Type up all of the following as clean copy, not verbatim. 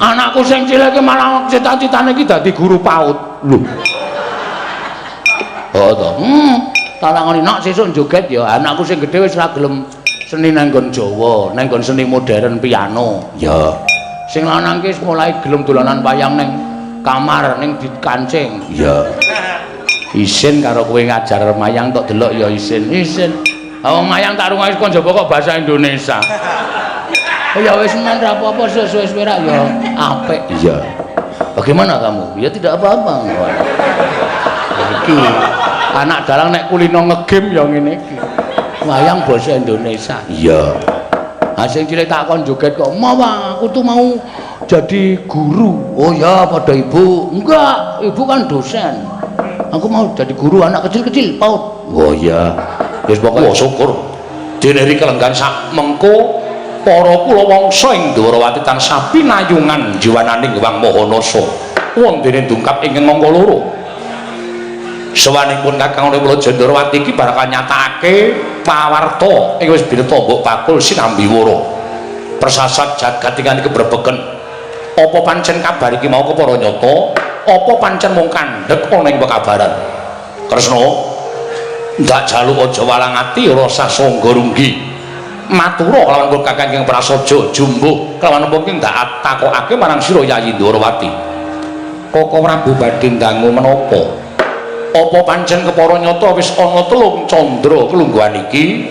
Anakku sing cilik iki malah cita-citane iki dadi guru PAUD. Lho. Oh to. Tak lakoni nak sesuk joget ya. Anakku sing gedhe wis ora gelem seni nang nggon Jawa, nang nggon seni modern piano. Ya. Sing lanang ki wis mulai gelem dolanan wayang ning kamar ning dikancing. Ya. Isin karo kowe ngajar mayang tok delok ya isin. Isin. Wong mayang tak rungokne kok njaba kok bahasa Indonesia. Oh ya wis men ra apa-apa suwe-suwe rak ya apik. Iya. Bagaimana kamu? Ya tidak apa-apa. Iki anak dalang nek kulino ngegame ya ngene iki. Wayang basa Indonesia. Iya. Ha sing cilik tak kon joget kok, "Mawa, aku tuh mau jadi guru." Oh ya, pada ibu. Enggak, ibu kan dosen. Aku mau jadi guru anak kecil-kecil, PAUD. Oh iya. Wis pokoke syukur. Dene ri kelenggan sak mengko para kula wangsa ing Dwarawati tansah pinayungan jiwananing Hyang Maha Nasa. Wondene dungkap ing angka loro. Sewanipun Kakang Praja Ndrawati iki bakal nyatakake pawarta ing wis bineta mbok bakul sinambi wara. Persasat jagat ingkang kebrebegen. Apa pancen kabar iki mau kepara nyata? Apa pancen mung kandhek ana ing pekabaran? Kresna, ndak jaluk aja walang ati ora usah sangga runggi. Matura kelawan pun Kakang ingkang prasaja jumbuh kelawan apa ing ndak takokake marang sira Yayi Ndrawati. Koko Prabu badhe ndangu menapa? Apa pancen kepara nyata wis ana telung candra kelungguhan iki?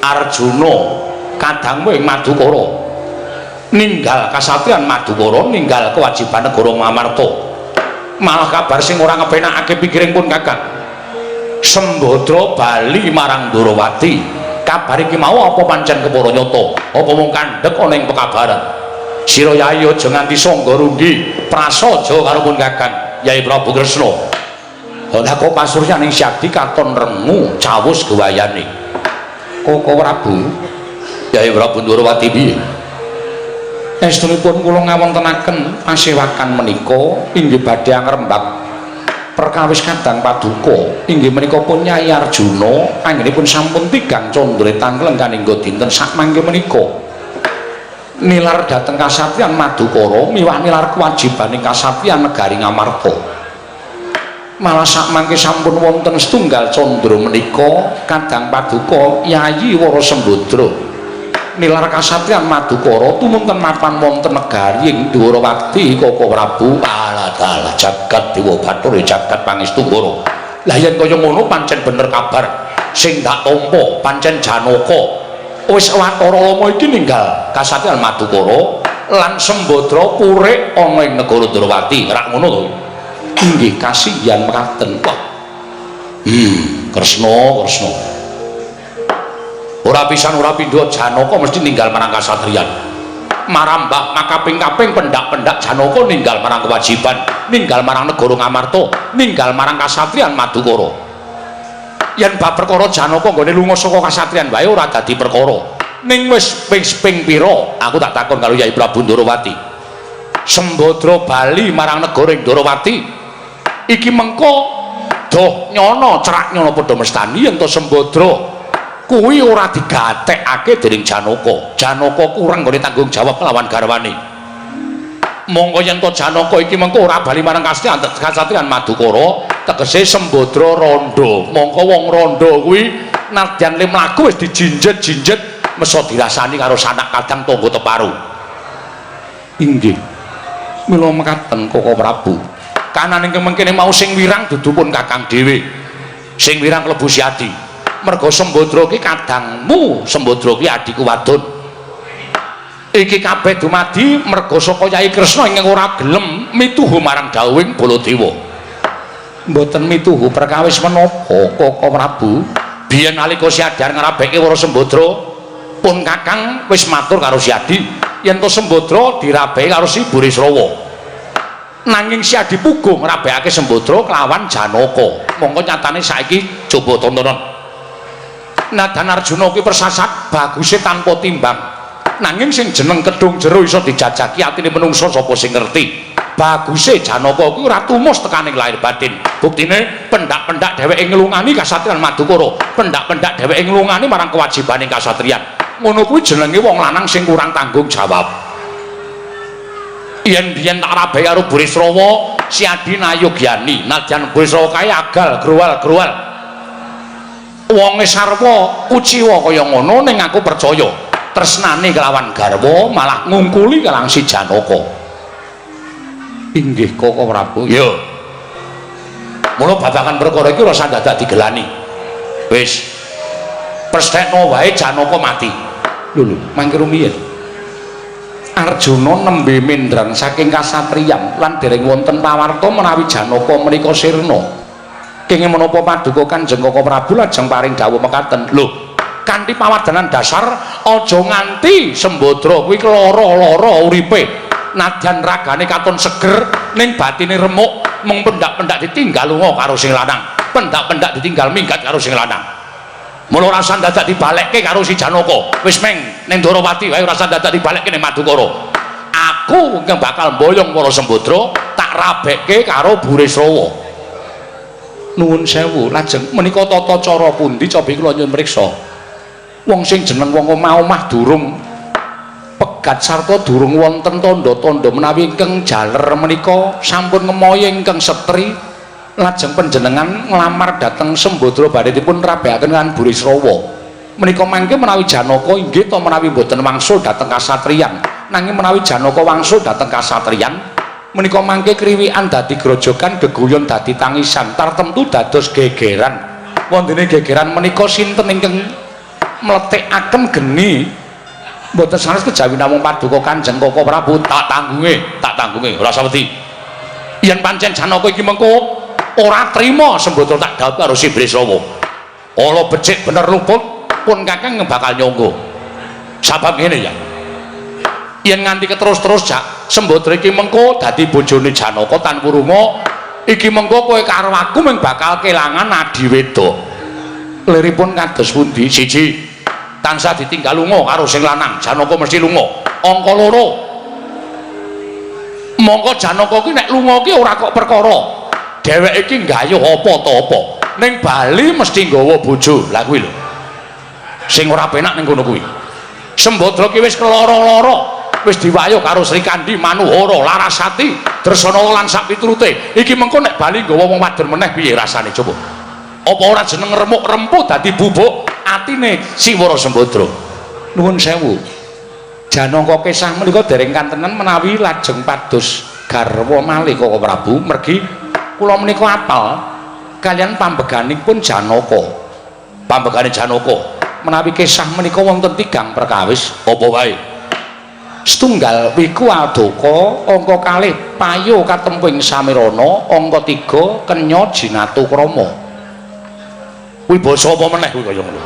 Arjuna kadangmu ing Madukara ninggal kasatriyan Madukara, ninggal kewajiban negara Ngamarta. Malah kabar sing ora ngepenakake pikiring pun Kakang, Sembadra bali marang Ndrawati. Kabar iki mau apa pancen kepara nyata? Apa mung kandhek ana ing pekabaran? Sira Yai aja nganti sangga runggi prasaja karo pun Kakang Yai Prabu Kresna. Lah kok pasuryaning Syadi katon rengu cawus gewayane. Koko Prabu, Yai Prabu Ndrawati piye? Estunipun kula ngawontenaken pasewakan menika inggih badhe angrembak perkawis kadang paduka inggih menika pun Nyai Arjuna anggenipun sampun tigang candra tangkleng kaningga dinten sakmangke menika. Nilar dhateng kasatriyan Madukara miwah nilar kewajibaning kasatriyan negari Ngamarta. Malah sakmangke sampun wonten setunggal candra menika kadang paduka Yayi Wara Sembadra nilar kasatriyan Madukara tumunten mapan wonten negari ing Dwarawati. Koko Prabu, alah dalah jagat dewa bathara jagat pangestu. Lah yen kaya ngono pancen bener kabar sing tak tampa, pancen Janaka wis watara lama iki ninggal kasatriyan Madukara lan Sembadra purik ana ing negara Dwarawati. Rak ngono to? Inggih kasihan mekaten. Wah. Kresna, Kresna. Ora pisan ora pindho Janaka mesti ninggal marang kasatriyan. Marambah makaping-kaping pendak-pendak Janaka ninggal marang kewajiban, ninggal marang negara Ngamarta, ninggal marang kasatriyan Madukara. Yen bab perkara Janaka nggone lunga saka kasatriyan wae ora dadi perkara. Ning wis ping pira aku tak takon karo Yai Prabu Ndrawati. Sembadra bali marang negara ing Ndrawati. Iki mengko doh nyono cerak nyono padha mestani yen to Sembadra kuwi ora digatekake dening Janaka. Janaka kurang nggone tanggung jawab kelawan garwane. Monggo yen to Janaka iki mengko ora bali marang kasatriyan Madukara, tegese Sembadra rondo. Mongko wong rondo kuwi nadyan le mlaku wis dijinjet-jinjet meso dirasani karo sanak kadang tangga teparu. Inggih. Mila mekaten Koko Prabu. Kanan ingkang mengkene mau sing wirang dudu pun Kakang dhewe. Sing wirang klebu Siadi. Merga Sembadra ki kadangmu, Sembadra ki adhiku wadon. Iki kabeh dumadi merga saka Yai Kresna ingkang ora gelem mituhu marang dawuhing Baladewa. Mboten mituhu perkawis menapa Koko Prabu? Biyen nalika Siadi arep ngrabeke Wara Sembadra, pun Kakang wis matur karo Siadi yen to Sembadra dirabeki karo si Burisrawa. Nanging Siadi puguh ngrabekake Sembadra kelawan Janaka. Mongko nyatane saiki coba tontonan. Nadan Arjuna kuwi persasat baguse tanpa timbang. Nanging sing jeneng kedung jero iso dijajaki atine menungsa sapa sing ngerti. Baguse Janaka kuwi ora tumus tekaning lahir batin. Buktine pendak-pendak dheweke nglungani kasatriyan Madukara, pendak-pendak dheweke nglungani marang kewajibane kasatriyan. Ngono kuwi jenenge wong lanang sing kurang tanggung jawab. Yen biyen tak rabai karo Burisrawa, si Adi nayogyani. Nadyan Burisrawa kae agal gruwal-gruwal. Wonge sarwa kuciwa kaya ngono, ning aku percaya tresnane kelawan garwa malah ngungkuli kalang si Janaka. Inggih Koko Prabu. Ya. Mula babagan perkara iki ora usah dadak digelani. Wis. Pesthekno wae Janaka mati. Lho lho, mangke rumiyin. Arjuna nembe mendran saking kasatriyan lan dereng wonten pawarta menawi Janaka menika sirna. Kenging menapa paduka Kanjeng Koko Prabu lajeng paring dawuh mekaten? Lho, kanthi pawardanan dasar aja nganti Sembadra kuwi lara-lara uripe. Nadyan ragane katon seger ning batine remuk, mung pendak-pendak ditinggal lunga karo sing lanang, pendak-pendak ditinggal minggat karo sing lanang. Mula ora usah dadak dibalekke karo si Janaka. Wis meng ning Ndorowati wae, ora usah dadak dibalekke ning Madukara. Aku ingkang bakal mboyong para Sembadra, tak rabekke karo Burisrawa. Nuwun sewu, lajeng menika tata cara pundi cobi kula nyuwun mriksa? Wong sing jeneng wong omah-omah durung pegat sarta durung wonten tandha-tandha menawi ingkang jaler menika sampun ngemoyi ingkang setri, lajeng panjenengan nglamar dhateng Sembadra badhe dipun rabekaken lan Burisrawa. Menika mangke menawi Janaka inggih ta menawi mboten wangsul dhateng kasatriyan, nanging menawi Janaka wangsul dhateng kasatriyan menika mangke kriwikan dadi grojogan, geguyon dadi tangisan, tartemtu dados gegeran. Wontene gegeran menika sinten ingkang mlethekaken geni? Mboten sanes kejawi namung paduka Kanjeng Koko Prabu. Tak tanggunge, tak tanggunge, ora usah wedi. Yen pancen Janaka iki mengko ora trima Sembadra tak dhawuh karo si Bresrawa, ala becik bener luput pun kakang bakal nyangga. Sabab ngene ya, yen nganti keterus-terus jak Sembadra iki mengko dadi bojone Janaka tanpa runga, iki mengko kowe karo aku mung bakal kelangan adi wedok. Liripun kados pundi? Siji, tansah ditinggal lunga karo sing lanang, Janaka mesti lunga. Angka loro, mongko Janaka ki nek lunga ki ora kok perkara dheweke iki nggayuh apa ta apa, ning bali mesti nggawa bojo. Lah kuwi lho sing ora penak ning kono kuwi. Sembadra ki wis keloro-loro, wis diwayuh karo Srikandhi, Manuhara, Larasati, Dresana lan sapiturute. Iki mengko nek bali nggawa wong wadon meneh piye rasane coba? Apa ora jeneng remuk rempuh dadi bubuk atine Siwara Sembadra? Nuwun sewu, Janaka kesah menika dereng kantenan menawi lajeng pados garwa malih Koko Prabu, mergi kula menika apal kaliyan pambeganipun Janaka. Pambegane Janaka menawi kesah menika wonten tigang perkawis. Apa wae? Setunggal, wiku aldaka, angka kalih, payo katempuing samirana, angka 3, kenya jinatu krama. Kuwi basa apa meneh kuwi kaya ngono?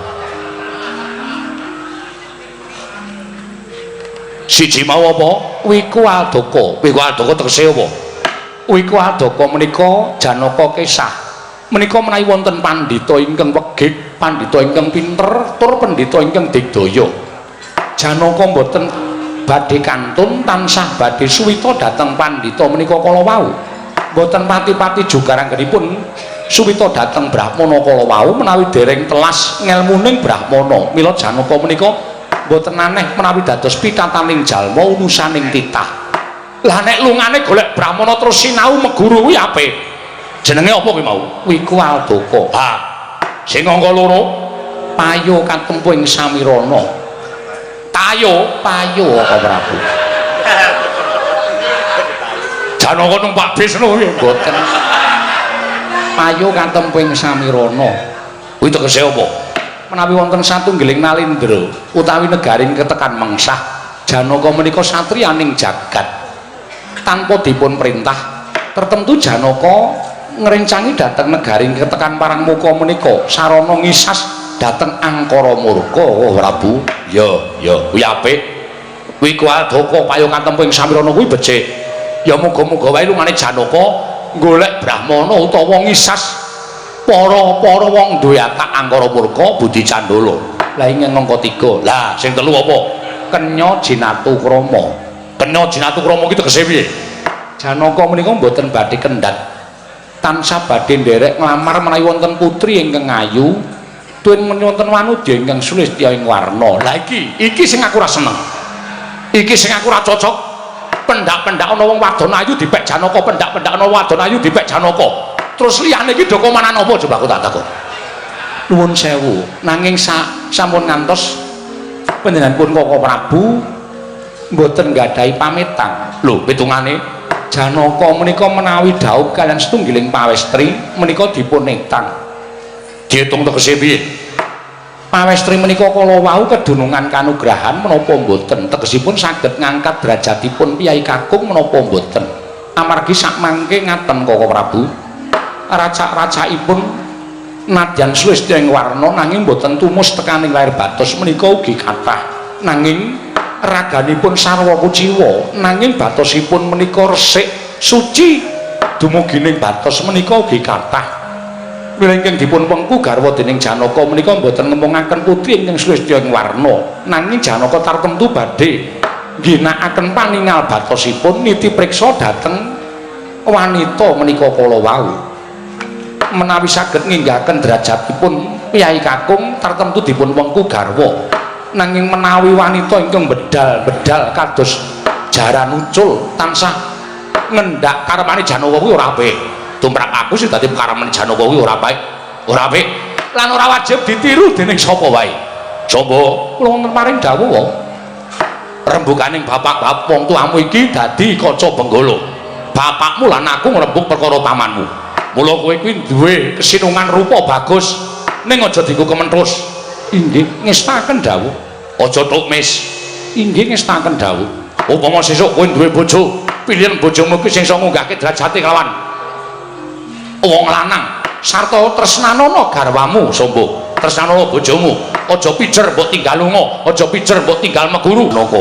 Siji mau apa? Wiku aldaka. Wiku aldaka tegese apa? Wiku aldaka menika Janaka kesah menika menawi wonten pandhita ingkang wegik, pandhita ingkang pinter, tur pandhita ingkang digdaya, Janaka mboten badhe kantun tansah badhe suwita dhateng pandhita menika kala wau. Mboten pati-pati juga anggenipun suwita dhateng brahmana kala wau menawi dereng telas ngelmuning brahmana. Mila Janaka menika mboten aneh menawi dados pitataning jalma unusaning titah. Lah nek lungane golek brahmana terus sinau meguru kuwi apik. Jenenge apa kuwi mau? Wiku Aldaka. Ha, sing angka loro, payo katempuh ing samirana. Tayo, payo Koko Prabu. Janaka numpak bis ngono kuwi mboten. Payo katempuh ing samirana kuwi tegese apa? Menawi wonten satunggiling nalindra utawi negaring ketekan mengsah, Janaka menika satriyaning jagat. Tanpa dipun perintah tertentu Janaka ngrencangi dhateng negaring ketekan parang muka menika sarana ngisas dhateng angkara murka. Oh Prabu, ya ya, kuwi apik. Kuwi Aldaka payo katempuh ing samirana kuwi becik. Ya muga-muga wae lungane Janaka golek brahmana utawa ngisas para-para wong duwe atak angkara murka budi candala. Lah ing angka 3. Lah sing telu apa? Kenya jinatu krama. Kenya jinatu krama ki tegese piye? Janaka menika mboten badhe kendhat, tansah badhe nderek nglamar menawi wonten putri ingkang ayu tuwin wonten wanudya ingkang sulistya ing warna. Lah iki iki sing aku ora seneng, iki sing aku ora cocok. Pendak-pendak ana wong wadon ayu dipek Janaka, pendak-pendak ana wadon ayu dipek Janaka. Terus liyane iki do komanan apa coba aku tak takon. Nuwun sewu, nanging sampun ngantos panjenenganipun Koko Prabu mboten nggadahi pamitang. Lho, pitungane Janaka menika menawi dhaup kaliyan setunggiling pawestri menika dipun etang. Diitung tegese piye? Pawestri menika kala wau kedunungan kanugrahan menapa mboten? Tegesipun saged ngangkat derajatipun piyai kakung menapa mboten? Amargi sakmangke ngaten Koko Prabu, racak-racakipun nadyan sulistya ing warna nanging mboten tumus tekaning lahir batos menika ugi kathah. Nanging raganipun sarwa kuciwa, nanging batosipun menika resik suci dumugining batos menika ugi kathah. Mila ingkang dipun wengku garwa dening Janaka menika mboten ngemungaken putri ingkang sulistya ing warna, nanging Janaka tartemtu badhe ngginakaken paningal batosipun niti priksa dhateng wanita menika kala wau. Menawi saged nginggahaken derajatipun piyai kakung tartemtu dipun wengku garwa, nanging menawi wanita ingkang bedal-bedal kados jaran ucul tansah ngendak karepane Janaka kuwi ora apik. Tumrap aku sing dadi karepane Janaka kuwi ora baik, ora apik lan ora wajib ditiru dening sapa wae. Coba kula wonten paring dawuh, rembukaning bapak-bapak wong tuamu iki dadi kaca benggala. Bapakmu lan aku ngrembug perkara pamanmu. Mula kowe kuwi duwe kesinungan rupa bagus, ning aja dienggo kementhus. Inggih, ngestaken dawuh. Aja tuk mis. Inggih, ngestaken dawuh. Upama sesuk kowe duwe bojo, pilihan bojomu kuwi sing iso ngunggahke derajate kelawan wong lanang sarta tresnanana garwamu, Sombo. Tresnanana bojomu. Aja pijer mbok tinggal lunga, aja pijer mbok tinggal meguru. Naka.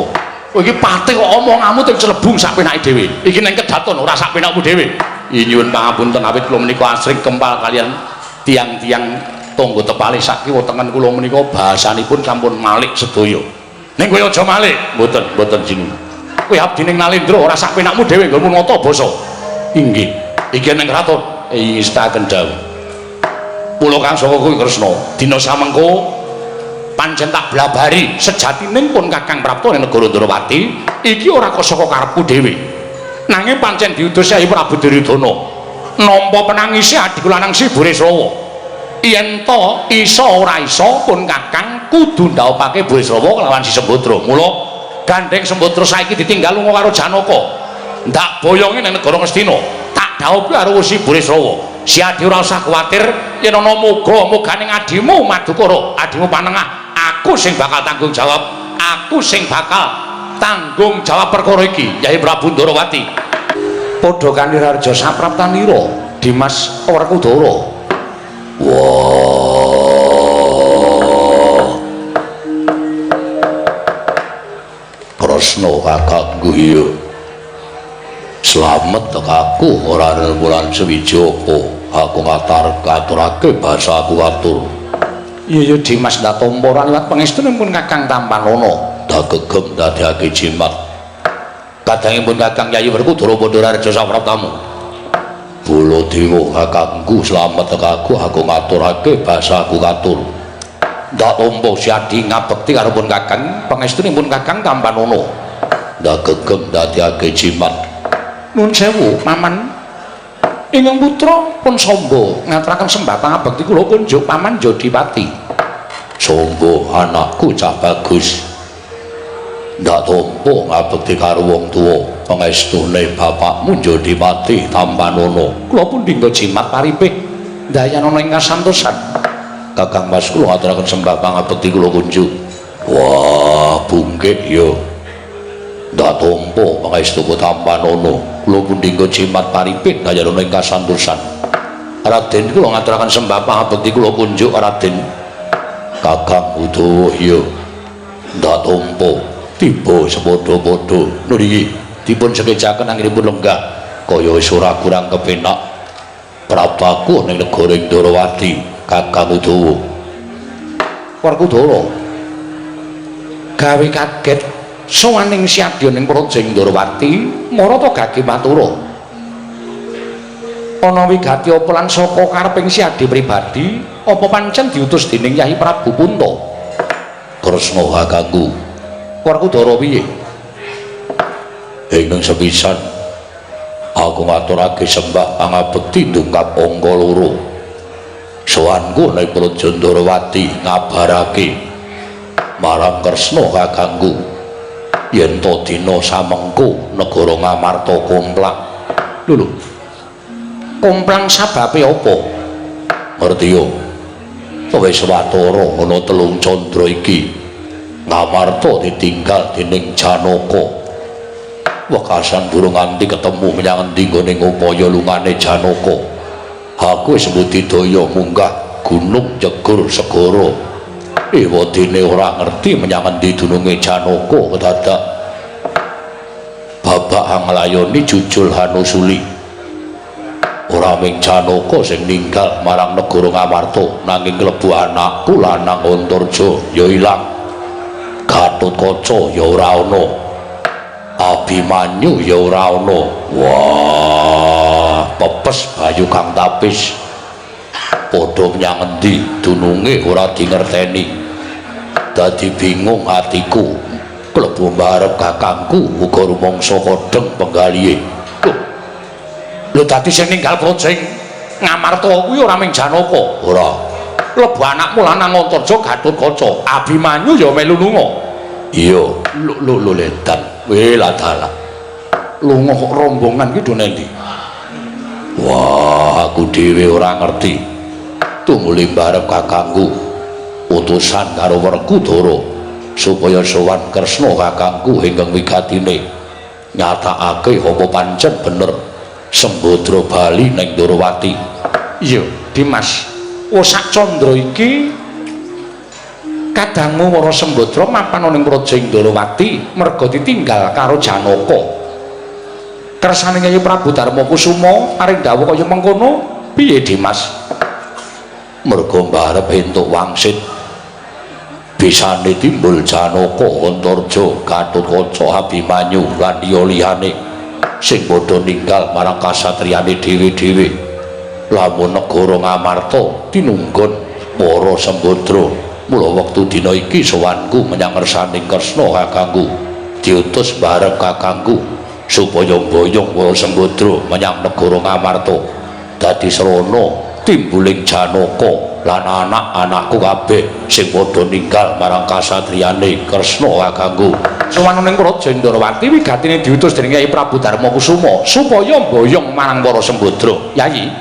Kowe iki patih kok omonganmu ting celebung sak penake dhewe. Iki ning kedaton ora sak penakmu dhewe. Nyuwun pangapunten awit kula menika asring kempal kaliyan tiang-tiang tangga tepale sakiwa tengen kula menika bahasanipun sampun malik sedaya. Ning kowe aja malik. Mboten, mboten sinuwun. Kowe abdining Nalendra ora sak penakmu dhewe nggonmu nata basa. Inggih. Iki ning kraton. Ngestaken dawuh. Mula kang saka kuwi Kresna, dina samengko pancen tak blabari sejatining pun Kakang Prapta ning negara Ndrawati iki ora kok saka karepku dhewe. Nanging pancen diutus Kyai Prabu Duryudana. Nampa penangise adhiku lanang si Burisrawa. Yen to iso ora iso pun Kakang kudu ndaupake Burisrawa kelawan si Sembadra. Mula gandeng Sembadra saiki ditinggal lunga karo Janaka. Ndak boyonge ning negara Ngastina. Tak dhaupi karo si Burisrawa. Si Adi ora usah kuwatir yen ana moga-moganing adimu Madukara, adimu panengah, aku sing bakal tanggung jawab. Aku sing bakal tanggung jawab perkara iki, Yai Prabu Ndrawati. Padha kaniraharja sapraptanira, Dimas Werkudara. Wah. Kresna kakangku iya. Slamet aku ora rembulan sewijaka. Aku ngatar katurake basa aku atur. Iya ya Dimas ndak tampa ora liwat pangestunipun Kakang Tampanana. Dagegem dadekake jimat. Kadangipun Kakang Yayi Werkudara Pandharaharja sapraptamu. Baladewa kakangku slamet aku, aku ngaturake basa aku katur. Ndak tampa si Adi ngabekti karo pun Kakang, pangestunipun Kakang Tampanana. Dagegem dadekake jimat. Nuwun sewu, Paman. Ingkang putra pun Samba ngaturaken sembah pangabekti kula kunjuk Paman Jodipati. Samba anakku cah bagus. Ndak tampa ngabekti karo wong tuwa, pangestune bapakmu Jodipati Tampanana. Kula pun dinggo jimat paripih ndayanana ing kasantosan. Kakang Mas kula ngaturaken sembah pangabekti kula kunjuk. Wah, bungkit ya. Ndak tampa pangestuku Tampanana. Kula pun dinggo jimat paripih ndayanana ing kasantosan. Raden kula ngaturaken sembah pangabekti kula kunjuk Raden. Kakang Udawa ya. Ndak tampa tiba sepadha-padha. Nuriki dipun sekecaken anggenipun lenggah kaya wis ora kurang kepenak. Praptaku ning negara Ndrawati, Kakang Udawa. Werkudara gawe kaget sowaning Syadya ning Praja Ndrawati marata gage matura. Ana wigati apa lan saka kareping Syadya pribadi apa pancen diutus dening Yayi Prabu Punta? Kresna kakangku. Werkudara piye? Ing sepisan aku ngaturake sembah pangabekti ndungkap angka loro. Sowanku ning Praja Ndarawati ngabarake marang Kresna kakangku yen to dina samengko negara Ngamarta komplang. Lho lho. Komplang sababe apa? Ngerti yo. Wis watara ana telung candra iki Ngamarta ditinggal dening Janaka. Wekasan durung nganti ketemu menyang endi nggone ngupaya lungane Janaka. Aku wis budidaya munggah gunung jegur segara. Ewadene ora ngerti menyang endi dununge Janaka kedadak babak anglayoni jujul hanusuli. Ora ming Janaka sing ninggal marang negara Ngamarta, nanging klebu anakku lanang Antarja ya ilang. Gatotkaca ya ora ana. Abimanyu ya ora ana. Wah, pepes Bayu kang tapis. Padha menyang endi dununge ora dingerteni. Dadi bingung atiku. Klebu mbarep kakangku uga rumangsa kodheng penggalihe. Lho. Lho dadi sing ninggal praja Ngamarta kuwi ora ming Janaka. Ora. Klebu anakmu lanang Antarja Gatotkaca, Abimanyu ya melu lunga. Iya, lho lho lho ledan. Weh lah dalah. Lunga kok rombongan ki do nendi? Wah, aku dhewe ora ngerti. Tumuli barep kakangku utusan karo Werkudara supaya sowan Kresna kakangku ingkang wigatine nyatakake apa pancen bener Sembadra bali ning Ndorowati. Iya, Dimas. Oh sak candra iki kadangu Wara Sembadra mapan ning Praja Ndorowati merga ditinggal karo Janaka. Kersane Kyai Prabu Darma Kusuma paring dawuh kaya mengkono, piye Dimas? Merga mbarep entuk wangsit bisane timbul Janaka, Antarja, Gatotkaca, Abimanyu lan liya-liyane sing padha ninggal marang kasatriyane dhewe-dhewe. Lamun negara Ngamarta tinunggon para Sembadra, mula wektu dina iki sowanku menyang ngersaning Kresna kakangku, diutus bareng kakangku supaya mboyong para Sembadra menyang negara Ngamarta dadi srana timbuling Janaka lan anak-anakku kabeh sing padha ninggal marang kasatriyane Kresna kakangku. Sowan ning Praja Ndorowati wigatine diutus dening Kyai Prabu Darma Kusuma supaya mboyong marang para Sembadra. Yayi,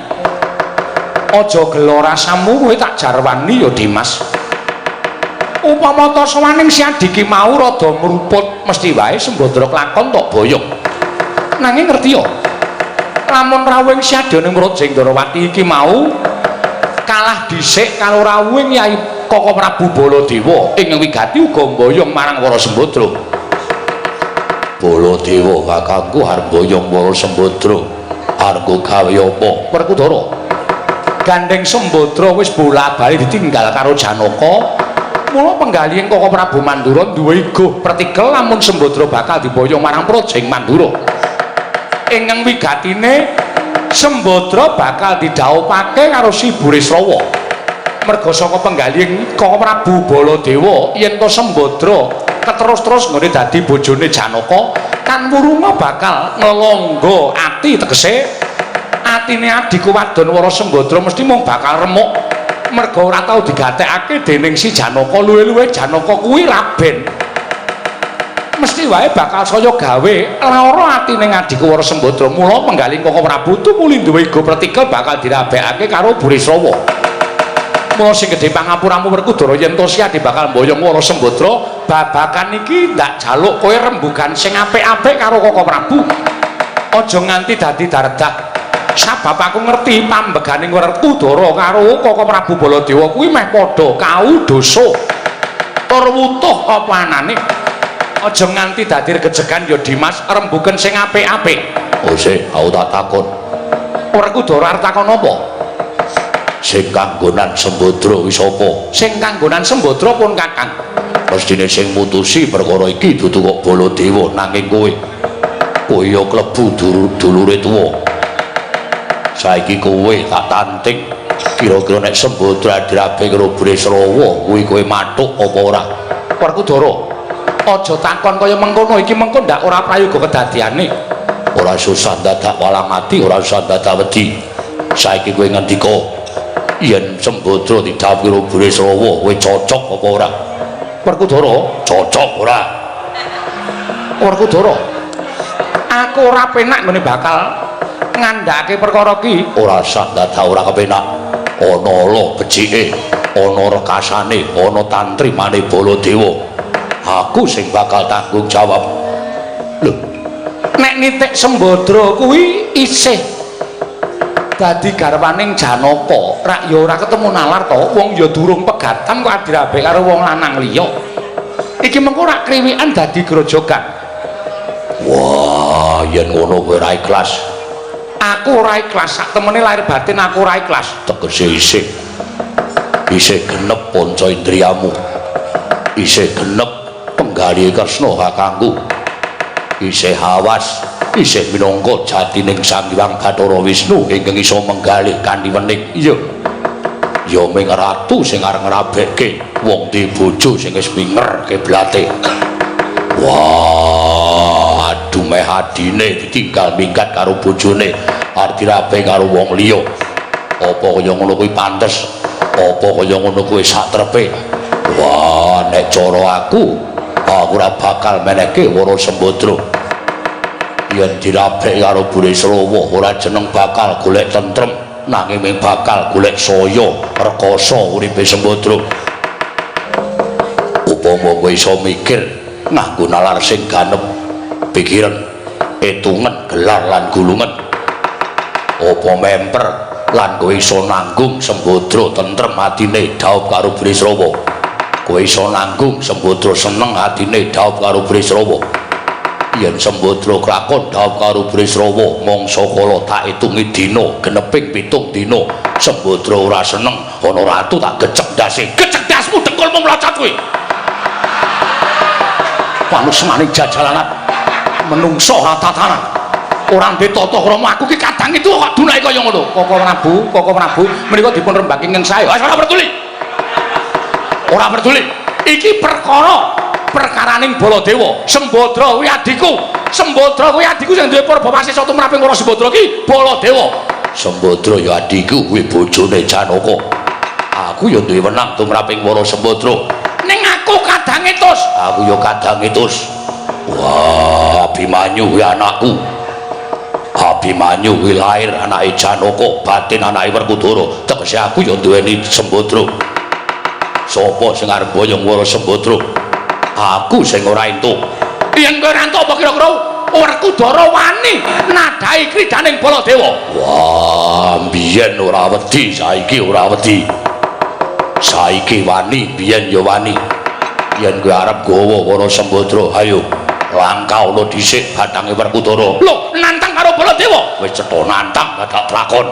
aja gela rasamu, kowe tak jarwani ya Dimas. Upama ta sowaning si adiki mau rada mruput, mesti wae Sembadra klakon tok boyong. Nanging ngerti ya, lamun rawuhing si adhi ning Praja Ndorowati iki mau kalah dhisik karo rawuhing Yai Koko Prabu Baladewa ing wigati uga mboyong marang para Sembadra. Baladewa kakangku arep mboyong para Sembadra, arep gawe apa? Werkudara, gandeng Sembadra wis bola-bali ditinggal karo Janaka, mula penggalihing Koko Prabu Mandura duwe iguh pretikel lamun Sembadra bakal diboyong marang Praja Mandura. Ingkang wigatine Sembadra bakal didhawuhake karo Si Burisrawa. Merga saka penggalihing Koko Prabu Baladewa yen to Sembadra keterus-terus nggone dadi bojone Janaka, kan wurunga bakal nglelangga ati, tegese atine adhiku wadon Wara Sembadra mesti mung bakal remuk merga ora tau digatekake dening si Janaka. Luwe-luwe Janaka kuwi raben, mesti wae bakal saya gawe lara atine adhiku Wara Sembadra. Mula penggalih Koko Prabu tumuli duwe ego pretikel bakal dirabekake karo Burisrawa. Mula sing gedhe pangapuramu Werkudara yen to si adhi bakal mboyong Wara Sembadra, babakan iki ndak jaluk kowe rembugan sing apik-apik karo Koko Prabu, aja nganti dadi dardah. Sabab aku ngerti pambegane Werkudara karo Koko Prabu Baladewa kuwi meh padha kau dosa tur wutuh apa anane. Aja nganti dadi regejegan ya Dimas, rembugen sing apik-apik. Oh sik, aku tak takon. Werkudara arep takon apa? Sing kanggonan Sembadra wis apa? Sing kanggonan Sembadra pun kakang. Mestine sing mutusi perkara iki dudu kok Baladewa nanging kowe. Kowe ya klebu dulure tuwa. Saiki kowe tak tanting. Kira-kira nek Sembadra dirabe karo Bresrawa kuwi kowe mathuk apa ora? Werkudara, Aja takon kaya mengkono iki, mengko ndak ora prayoga kedadiane. Ora susah dadak walang ati, ora usah dadak wedi. Saiki kowe ngendika, yen Sembadra didhawuhi karo Burisrawa, kowe cocok apa ora? Werkudara, cocok ora? Werkudara, aku ora penak nggone bakal ngandhake perkara ki. Ora usah dadak ora kepenak. Ana ala becike, ana rekasane, ana tantrimane Baladewa. Aku sing bakal tanggung jawab. Lho, nek nitik Sembadra kuwi isih dadi garwaning Janaka, rak ya ora ketemu nalar to, wong ya durung pegatan kok adirabek karo wong lanang liya. Iki mengko rak kriwikan dadi grojogan. Wah, yen ngono kowe ora ikhlas. Aku ora ikhlas, sak temene lahir batin aku ora ikhlas. Tegese isih isih genep panca indriyamu. Isih genep penggalih Kresna kakangku. Isih awas, isih minangka jatining Sang Hyang Bathara Wisnu ingkang iso menggalih kanthi wening. Iya. Ya ming ratu sing arep ngrabekke wong duwe bojo sing wis minger kiblate. Wah, aduh, meh adine ditinggal minggat karo bojone, arep dirabe karo wong liya. Apa kaya ngono kuwi pantes? Apa kaya ngono kuwi sak trepe? Wah, nek cara aku, aku ora bakal menehke Wara Sembadra. Yen dirabek karo Burisrawa ora jeneng bakal golek tentrem, nanging ming bakal golek saya rekoso uripe Sembadra. Upama kowe iso mikir nganggo nalar sing ganep, pikiran, etungen, gelar lan gulungan, apa memper lan kowe iso nanggung Sembadra tentrem atine dhaup karo Burisrawa? Kowe iso nanggung Sembadra seneng atine dhaup karo Burisrawa? Yen Sembadra klakon dhaup karo Burisrawa, mangsa kala tak itungi dina geneping 7 dina Sembadra ora seneng, ana ratu tak gecek ndase. Gecek ndasmu, dengkulmu mlocot kuwi. Panusmane jajalanan menungso ora tatanan, ora ndek tata krama. Aku ki kadang itu kok dunake kaya ngono. Koko Prabu, Koko Prabu, menika dipun rembaki ingkang sae. Wis, ora peduli, ora peduli. Iki perkara perkaraning Baladewa. Sembadra kuwi adikku, Sembadra kuwi adikku. Sing duwe purba wasesa tumraping Wara Sembadra ki Baladewa. Sembadra ya adikku, kuwi bojone Janaka. Aku ya duwe wenang tumraping Wara Sembadra, ning aku kadang etus. Aku ya kadang etus. Wah, Abimanyu kuwi anakku. Abimanyu kuwi lahir anake Janaka, batin anake Werkudara. Tegese aku ya duweni Sembadra. Sapa sing arep boyong Wara Sembadra? Aku sing ora entuk. Yen kowe ora entuk, apa kira-kira Werkudara wani nadhahi kridaning Baladewa? Wah, biyen ora wedi, saiki ora wedi. Saiki wani, biyen ya wani. Yen kowe arep gawa Wara Sembadra, ayo langkah ana dhisik bathange Werkudara. Lho, nantang karo Baladewa? Wis cetha nantang, dadak lakon.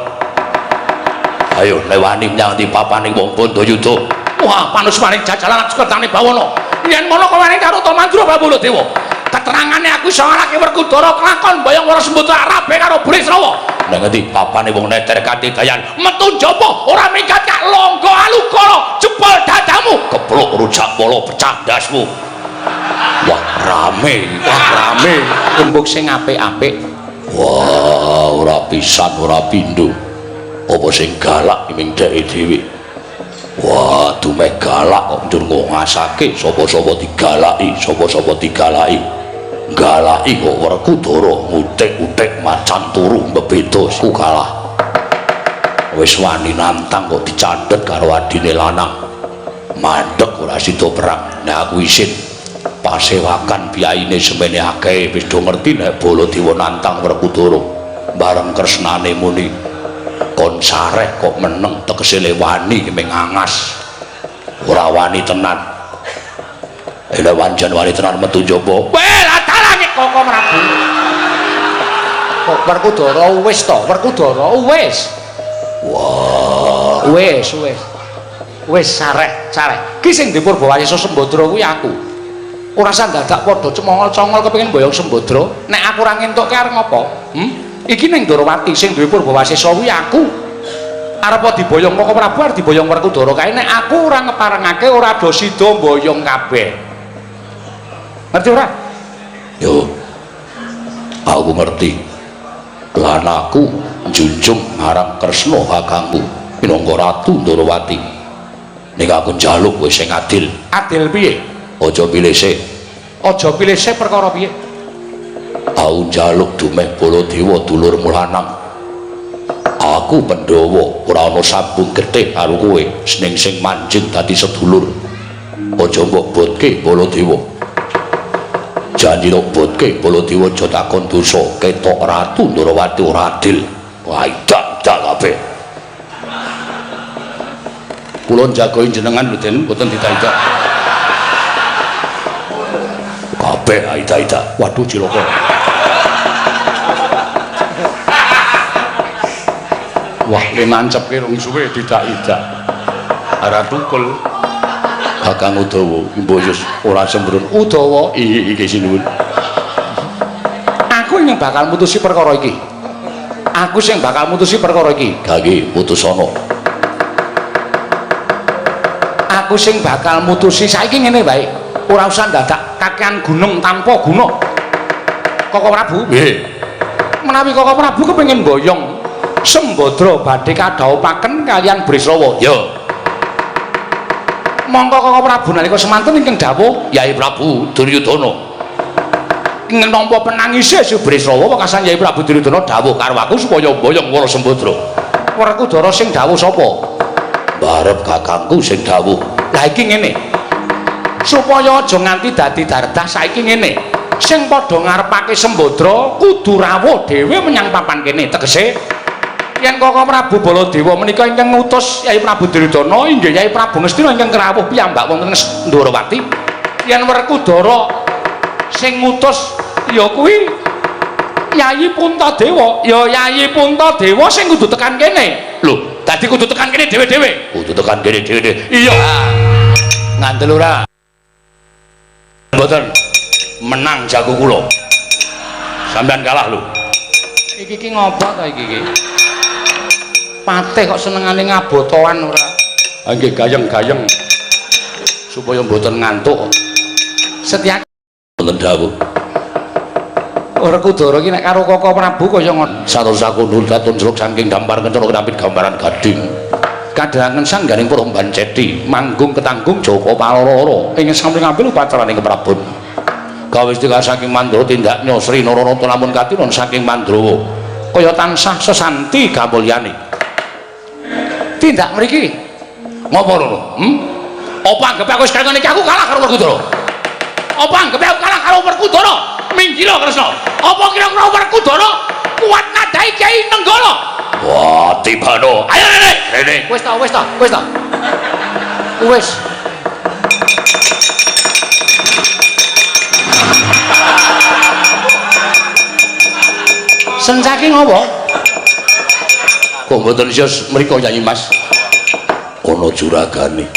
Ayo lewani menyang ndi papane wong Bandayuda. Wah, panusmaning jajalan sekertane bawana. Yen ngono kowe wani karo Mandura Baladewa. Keterangane aku iso ngalahke Werkudara kelakon mboyong Wara Sembadra rabe karo Burisrawa. Nang ngendi papane wong neter kanthi dayan? Metu njaba, ora minggat kak longgo alukara, jebol dadamu, kepluk rujak polo, pecah ndasmu. Wah, rame, wah rame. Rembug sing apik-apik. Wah, ora pisan ora pindho. Apa sing galak ming dheke dhewe? Wah, dumeh galak kok njur ngasake sapa-sapa digalaki, sapa-sapa digalaki. Galaki kok Werkudara ngutik-utik macan turu mbebeda ku kalah. Wis wani nantang kok dicandhet karo adine lanang. Mandek ora sida perang. Nek aku isin, pasewakan biayine semene akeh wis do ngerti nek Baladewa nantang Werkudara. Bareng Kresnane muni kon sareh kok meneng, tegese le wani ming angas. Ora wani tenan. Lha wanjan wani tenan, metu njaba. Weh, dalange Koko Prabu. Kok Werkudara wis to, Werkudara wis. Wah, wis, wis. Wis sareh, sareh. Ki sing dipurba wasesa Sembadra kuwi aku. Ora usah dadak padha cemongol-congol kepengin mboyong Sembadra. Nek aku ora ngentukke arep ngopo? Hmm? Iki ning Ndorowati sing duwe purba wasesa kuwi aku. Arep diboyong Koko Prabu, arep diboyong Werkudara kae, nek aku ora ngeparengake ora do sida mboyong kabeh. Ngerti ora? Yo. Aku ngerti. Lan aku njunjung marang Kresna kakangku minangka Ratu Ndorowati. Ning aku njaluk kowe sing adil. Adil piye? Aja pilih sik. Aja pilih sik perkara piye? Aku njaluk dumeh Baladewa dulurmu lanang. Aku Pandhawa ora ana sambung getih karo kowe, ning sing manjing dadi sedulur. Aja mbok botke Baladewa. Janji tok botke Baladewa aja takon dosa, ketok Ratu Ndorowati ora adil. Wah, idak kabeh. Kula njagoi jenengan lho Den, mboten didak-idak. Kabeh idak-idak. Waduh cilaka. Wah, le nancepke rong suwe didak-idak. Ora tukul. Kakang Udawa, mbok ora sembrono. Udawa, iki iki sinuwun. Aku sing bakal mutusi perkara iki. Aku sing bakal mutusi perkara iki. Gage putusana. Aku sing bakal mutusi saiki ngene wae. Ora usah dadak kakean gunung tanpa guna. Koko Prabu? Nggih. Menawi Koko Prabu kepengin boyong Sembadra badhe kadhawupaken kaliyan Brisrawa. Ya. Mongko Koko Prabu nalika semanten ingkang dawuh Yai Prabu Duryudana. Ingkang nampa penangise si Brisrawa wekasan Yai Prabu Duryudana dawuh karo aku supaya boyong Wara Sembadra. Werkudara sing dawuh sapa? Barep kakangku sing dawuh. Lah iki ngene. Supaya aja nganti dadi dardah saiki ngene. Sing padha ngarepake Sembadra kudu rawuh dhewe menyang papan kene. Tegese yen Koko Prabu Baladewa menika ingkang ngutus Yai Prabu Duryudana inggih Yai Prabu Ngastina ingkang rawuh piyambak wonten Ndorowati. Yen Werkudara sing ngutus ya kuwi Yayi Puntadewa, ya Yayi Puntadewa sing kudu tekan kene. Lho, dadi kudu tekan kene dhewe-dhewe. Kudu tekan kene dhewe-dhewe. Iya. Ngandel ora? Mboten. Menang jago kula. Sampeyan kalah lho. Iki ki ngopo to iki ki? Patih kok senengane ngabotoan ora? Ha nggih gayeng-gayeng. Supaya mboten ngantuk. Setyaki wonten dawuh. Werkudara iki nek karo Koko Prabu kaya ngono. Satus aku nul datun jeluk saking dampar kencana kedampit gambaran gading. Kadhangan sangganing Puromban Ceti manggung ketanggung Joko Paloro ing samping ngambil upacaraning keprabon. Gawe istika saking Mandra tindaknya Sri Naranata lamun katinon saking Mandrawa. Kaya tansah sesanti gamulyane. Tindak mriki. Ngopo rono? Apa anggepe aku wis kaya ngene iki aku kalah karo Werkudara? Apa anggepe aku kalah karo Werkudara? Minggira Kresna. Apa kira-kira Werkudara kuat nadai Kyai Nenggala? Wah, tibano. Ayo rene, rene. Wis ta, wis ta, wis ta. Wis. Sencaki ngopo? Kok mboten sios mriko Yayi Mas? Ana juragane.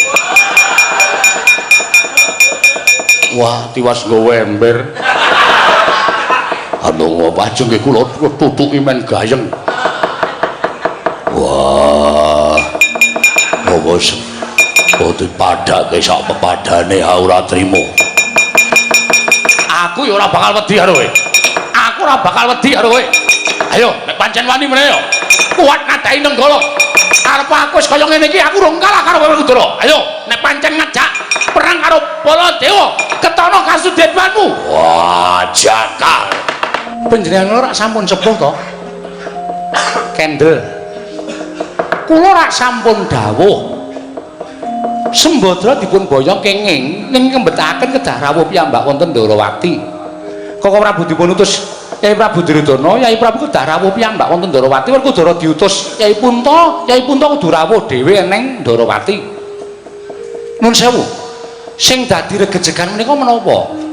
Wah, tiwas nggawa ember. Anu pajeng nggih kula tutuki men gayeng. Wah. Apa dipadhake sak pepadane ora trimo. Aku ya ora bakal wedi karo kowe. Aku ora bakal wedi karo kowe. Ayo, nek pancen wani meneh yo. Kuat nadai Nenggala. Arep aku wis kaya ngene iki aku rong kalah karo Werkudara. Ayo, nek pancen ngajak perang karo Baladewa, ketono kasudewanmu. Wah, jangkar. Panjenengan ora sampun sepuh to? Kendel. Kula rak sampun dawuh. Sembadra dipun boyong kenging ning ngembetaken kedah rawuh piyambak wonten Ndorowati. Koko Prabu dipun utus Yai Prabu Duryudana, Yai Prabu kedah rawuh piyambak wonten Ndorowati, Werkudara diutus Yai Punta, Yai Punta kudu rawuh dhewe ning Ndorowati. Nun sewu. Sing dadi regejegan menika menapa?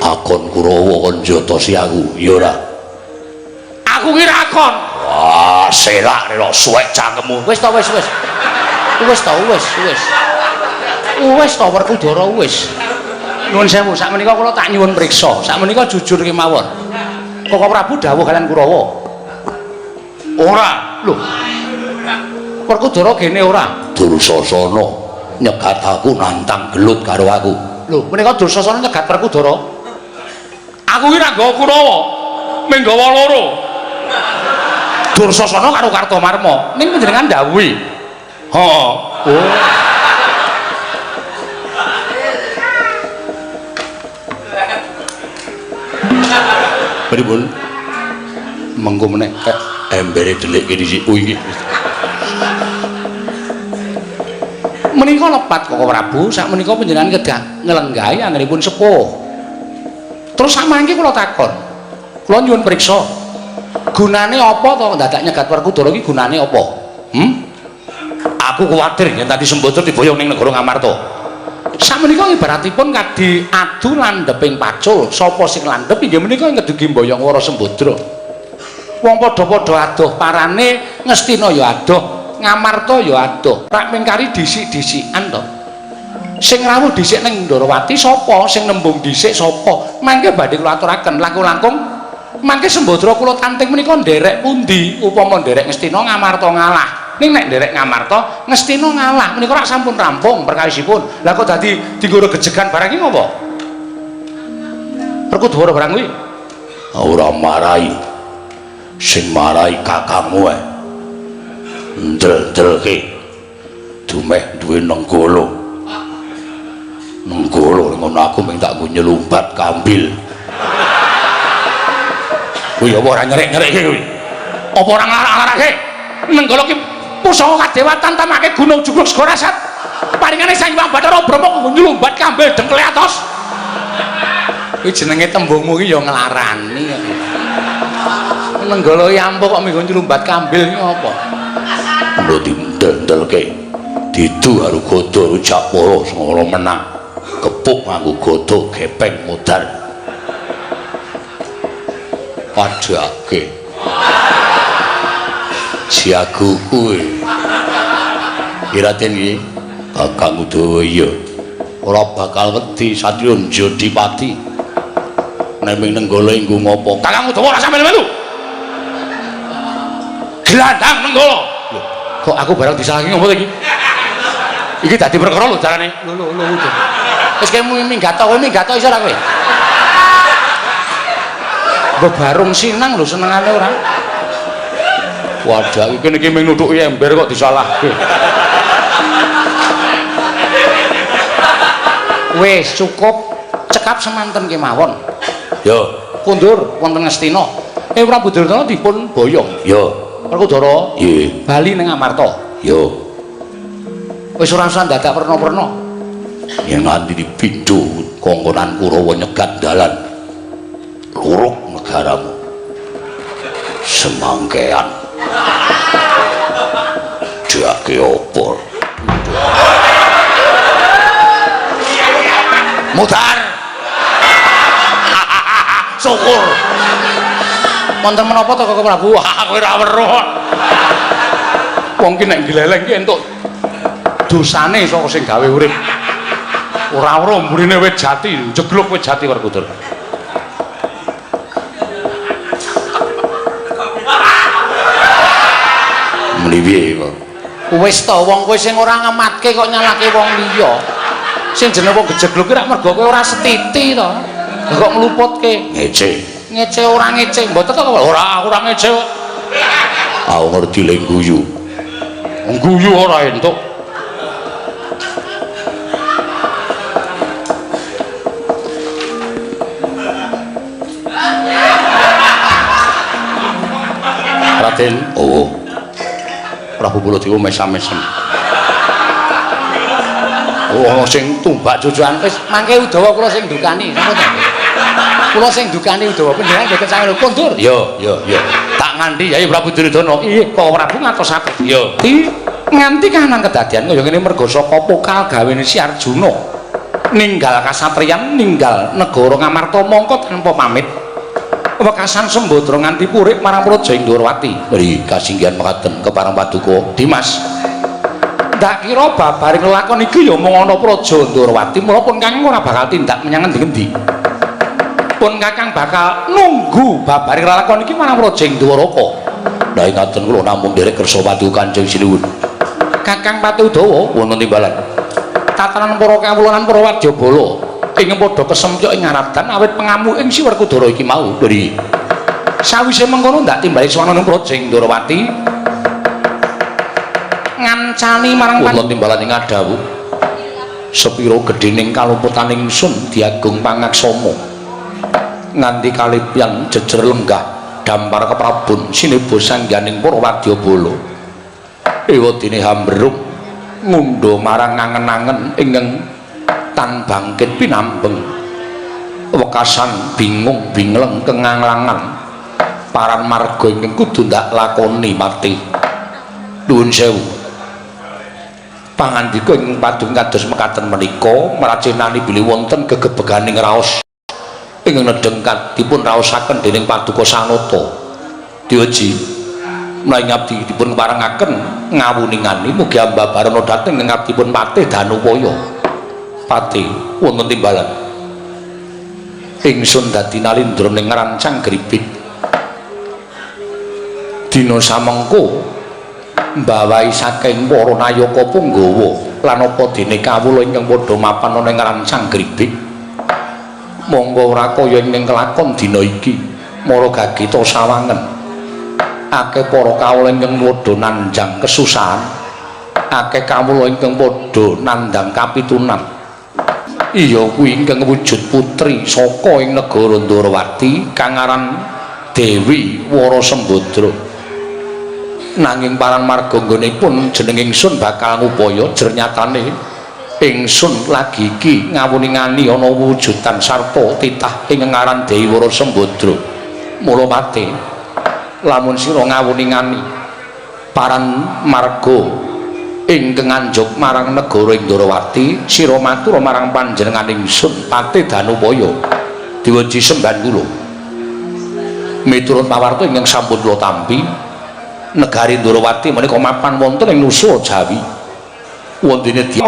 Akon Kurawa kon njotosi aku, ya ora? Aku ki ra akon. Wah, selak rela suwek cangkemmu. Wis ta wis wis. Wis ta wis wis. Wis ta Werkudara wis. Nuwun sewu, sakmenika kula tak nyuwun priksa. Sakmenika jujur kemawon. Koko Prabu dawuh kalian Kurawa. Ora. Lho. Werkudara gene ora? Dursasana. Nyegat aku nantang gelut karo aku. Lho, menika Dursasana nyegat Werkudara. Aku ki ra nggawa Kurawa, mung nggawa loro. Dursasana karo Kartomarma. Ning panjenengan ndhawuhi. Heeh. Oh. Pripun? Mengko meneh embere delikke dhisik. Oh iki. Menika lepat Koko Prabu, sakmenika panjenengan kedah nglenggahi anggenipun sepuh. Terus samangke kula takon. Kula nyuwun priksa. Gunane apa to dadak nyegat Werkudara iki gunane apa? Hmm? Aku kuwatir yen tadi Sembadra diboyong ning negara Ngamarta. Sakmenika ibaratipun kadi adu landheping pacul, sapa sing landhep inggih menika ing kedugi mboyong Wara Sembadra. Wong padha-padha adoh parane Ngastina ya adoh, Ngamarta ya adoh. Rak ming kari dhisik-dhisikan to. Sing rawuh dhisik ning Ndorowati sapa? Sing nembung dhisik sapa? Mangke badhe kula aturaken langkung-langkung mangke Sembadra kula tanting menika nderek pundi? Upama nderek Ngastina Ngamarta ngalah. Ning nek nderek Ngamarta, Ngastina ngalah. Menika rak sampun rampung perkawisipun. Lah kok dadi dienggo regejegan barang iki ngopo? Werkudara barang kuwi. Ora marai. Sing marai kakangmu ae. Ndel-ndelke. Dumeh duwe Nenggala. Nenggala ngono aku mung tak nggo nyelumbat kambil. Kuwi apa ora nyerek-nyerekke kuwi? Apa ora nglarak-nglarake? Nenggala ki pusaka kadewatan tamake gunung jugruk segara sat. Paringane Sang Hyang Bathara Brahma nggo nyelumbat kambil dengkle atos. Kuwi jenenge tembungmu ki ya nglarani. Nenggala ki ampuh kok minggo nyelumbat kambil ki apa? Lho dindel-ndelke. Didu karo gada Japara sing menang. Kepuk nganggo gada gepeng modar. Padhake. Jago kuwi. Iraten iki Kakang Udawa iya. Ora bakal wedi satriya Jodipati. Nek ming Nenggala nggo ngopo? Kakang Udawa ora sampe melu. Glandang Nenggala. Lho, kok aku barang disalahke ngopo iki? Iki dadi perkara lho carane. Lho lho lho. Wis kowe minggat to, kowe minggat to iso ora kowe? Bebarung sinang lho senengane ora. Wadah iki niki mung nuthuki ember kok disalahke. Wis cukup cekap semanten kemawon. Yo, kundur wonten Ngastina. Prabu Duryudana dipun boyong. Yo. Werkudara, nggih. Bali ning Amarta. Yo. Wis ora usah dadak werna-werna. Yen nganti dipindho kongkonan Kurawa nyegat dalan. Luruk negaramu. Semangkean. Jake opor. Mudar. Syukur. Wonten menapa to Koko Prabu? Wah, kowe ora weruh. Wong ki nek gleleng ki entuk dosane saka sing gawe urip. Ora weruh mburine wit jati, jegluk wit jati Werkudara. Muni piye kok? Wis to wong kowe sing ora ngematke kok nyalahke wong liya. Sing jenenge wong gejegluk ki rak mergo kowe ora setiti to. Lah kok ngluputke? Ngece. Ngece ora ngece, mboten to kok? Ora, aku ora ngece kok. Aku ngerti le guyu. Guyu ora entuk. Raden, oh. Prabu Baladewa mesam-mesem. Oh, sing tumbak cucukan wis mangke Udawa kula sing ndukani, napa to? Kula sing ndukani Udawa panjenengan mboten sami kondur. Yo, yo, yo. Tak nganti Yai Prabu Duryudana. Iya, kok Prabu ngatosake. Yo. Di nganti kahanan kedadian kaya ngene merga saka pokal gawene si Arjuna. Ninggal kasatriyan, ninggal negara Ngamarta mongko tanpa pamit. Wekasan Sembadra nganti purik marang Praja Indrawati. Mri kasinggihan mekaten kepareng paduka Dimas. Ndak kira babaring lelakon iki ya mung ana Praja Ndrawati, mula pun Kakang ora bakal tindak menyang ngendi-endi. Pun Kakang bakal nunggu babaring lelakon iki marang Praja Indrawaka. Lah ngaten kula namung nderek kersa paduka Kanjeng Sinuwun. Kakang Pati Udawa wonten timbalan. Tatanan para kawula lan para wadyabala ingkang padha kesempyok ing ngaradan awit pengamuking si Werkudara iki mau. Dri. Sawise mengkono ndak timbali swana ning Praja Ndorowati ngancani marang kula timbalan ing adawuh sepira gedhening kaluputan ingsun diagung pangaksama nganti kalipyan jejer lenggah dampar keprabon sineba sangganing para wadyabala ewadene hamberung ngundha marang angen-angen ingkang tan bangkit pinambeng wekasan bingung bingleng kenganglangan paran marga ingkang kudu ndak lakoni mati. Nuwun sewu pangandika ing padung kados mekaten menika mracinani bilih wonten gegebeganing raos ingkang nedheng dipun raosaken dening Paduka Sanata. Diaji menawi ngabdi dipun parengaken ngawuningani mugi ambabarana dhateng ing ngabdipun Patih Danupaya. Patih wonten timbalan ingsun dadi nalindra ning ngrancang gribik dina samengko mbawahi saking para nayaka punggawa lan apa dene kawula ingkang padha mapan ana ing ngrancang gribik monggo ora kaya ing kelakon dina iki mara gagita sawangen akeh para kawula ingkang padha nanjang kesusahan akeh kawula ingkang padha nandhang kapitunan. Iya kuwi ingkang wujud putri saka ing negara Ndorowati kang aran Dewi Warasembadra. Nanging paran marga nggonipun jeneng ingsun bakal ngupaya jernyatane ingsun lagi iki ngawuningani ana wujudan sarta titah ing ngaran Dewi Warasembadra. Mula mate lamun sira ngawuningani paran marga ingkang anjuk marang negara Indrawati sira matur marang panjenengan ingsun Patih Danupaya diweji sembahan kula miturut pawarta ingkang sampun kula tampi negari Ndorowati menika mapan wonten ing Nusa Jawi wontene di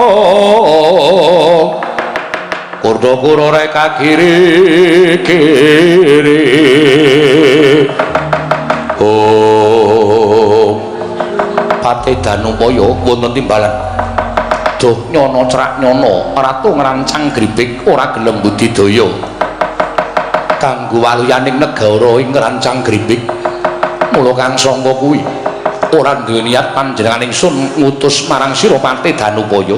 kurda-kura reka kiri kiri oh Patih Danupaya wonten timbalan duh nyono cerak nyono ratu ngrancang gribik ora gelem budidaya kanggo waluyaning negara ing ngrancang gribik. Mula kang sangka kuwi ora duwe niat panjenengan ingsun ngutus marang sira Patih Danupaya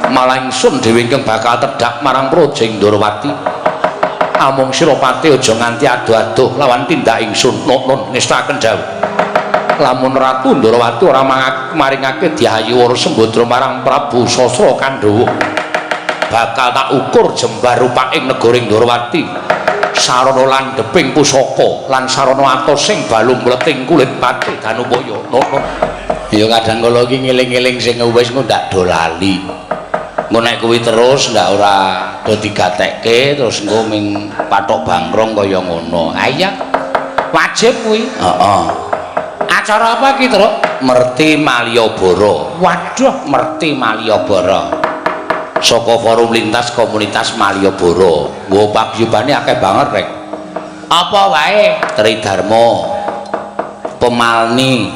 malah ingsun dhewe ingkang bakal tedhak marang Praja Ndorowati amung sira Patih aja nganti adoh-adoh lawan tindak ingsun. Nun ngestaken dawuh lamun Ratu Ndorowati ora maringake Dyayu Warasembadra marang Prabu Sasra Kandhawa bakal tak ukur jembar rupaking negara Ndorowati sarana landheping pusaka lan sarana atosing balung mleting kulit Patih Danupaya. Nono ya kadang kala iki ngeling-eling sing wis engko ndak do lali engko nek kuwi terus ndak ora do digatekke terus engko ming pathok bangkrong kaya ngono. Ha iya wajib kuwi. Heeh. Acara apa iki, Truk? Merti Malioboro. Waduh, Merti Malioboro. Saka forum lintas komunitas Malioboro. Nggo paguyubane akeh banget, Rek. Apa wae? Tridharma, Pemalni,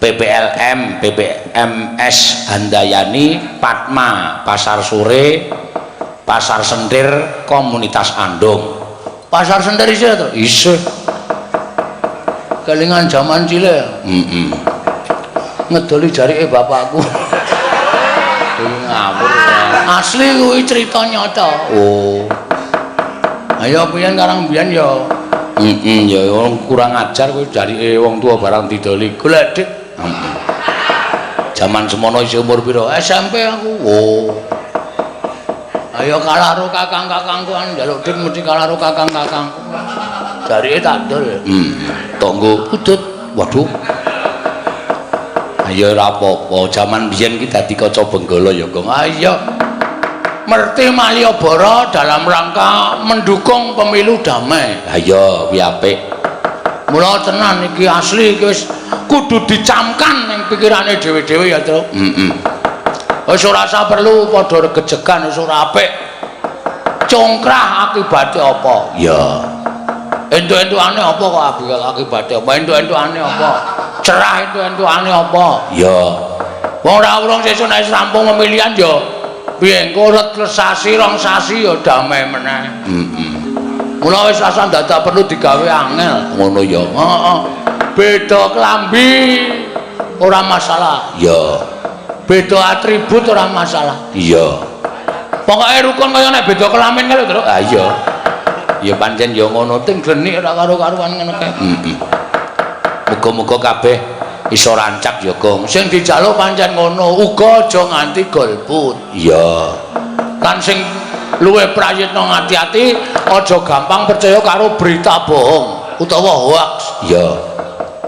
PPLM, PPMS Handayani, Padma, Pasar Sore, Pasar Sentir, Komunitas Andong. Pasar Sentir isih to? Isih. Kelingan jaman cilik. Heeh. Ngedoli jarike bapakku. Ngawur. Asli kuwi cerita nyata. Oh. Ayo piyen karang biyen ya. Heeh, ya wong kurang ajar kuwi jarike wong tua barang didoli. Golek dik. Heeh. Jaman semono isih umur pira? SMP aku. Oh. Ayo kalah karo kakang-kakangku an njaluk dik mesti kalah karo kakang-kakangku. Jarike tak dol. Tanggo udut. Waduh. Ayo ora apa-apa, jaman biyen ki dadi kaca benggala ya, Gong. Ayo. Merti Malioboro dalam rangka mendukung pemilu damai. Ayo, kuwi apik. Mula tenan iki asli iki wis kudu dicamkan ning pikirane dhewe-dhewe ya, Truk. Heeh. Wis ora usah perlu padha regejegan wis ora apik. Congkrah akibate apa? Ya. Entuk-entukane apa kok akibate apa? Entuk-entukane apa? Cerah entuk-entukane apa? Ya. Wong ora urung sesuk nek rampung pemilihan ya Piye engko let sasi rong sasi ya damai meneh. Heeh. Mula wis asal dadak perlu digawe angel. Ngono ya. Heeh. Beda klambi ora masalah. Ya. Beda atribut ora masalah. Iya. Pokoke rukun kaya nek beda kelamin kae lho, Truk. Ah iya. Ya pancen ya ngono Ting glenik ora karo-karuan ngono kae. Heeh. Muga-muga kabeh iso rancak ya, Gong. Sing dijaluk pancen ngono, uga aja nganti golput. Iya. Lan sing luwih prayitna ngati-ati aja gampang percaya karo berita bohong utawa hoaks. Iya.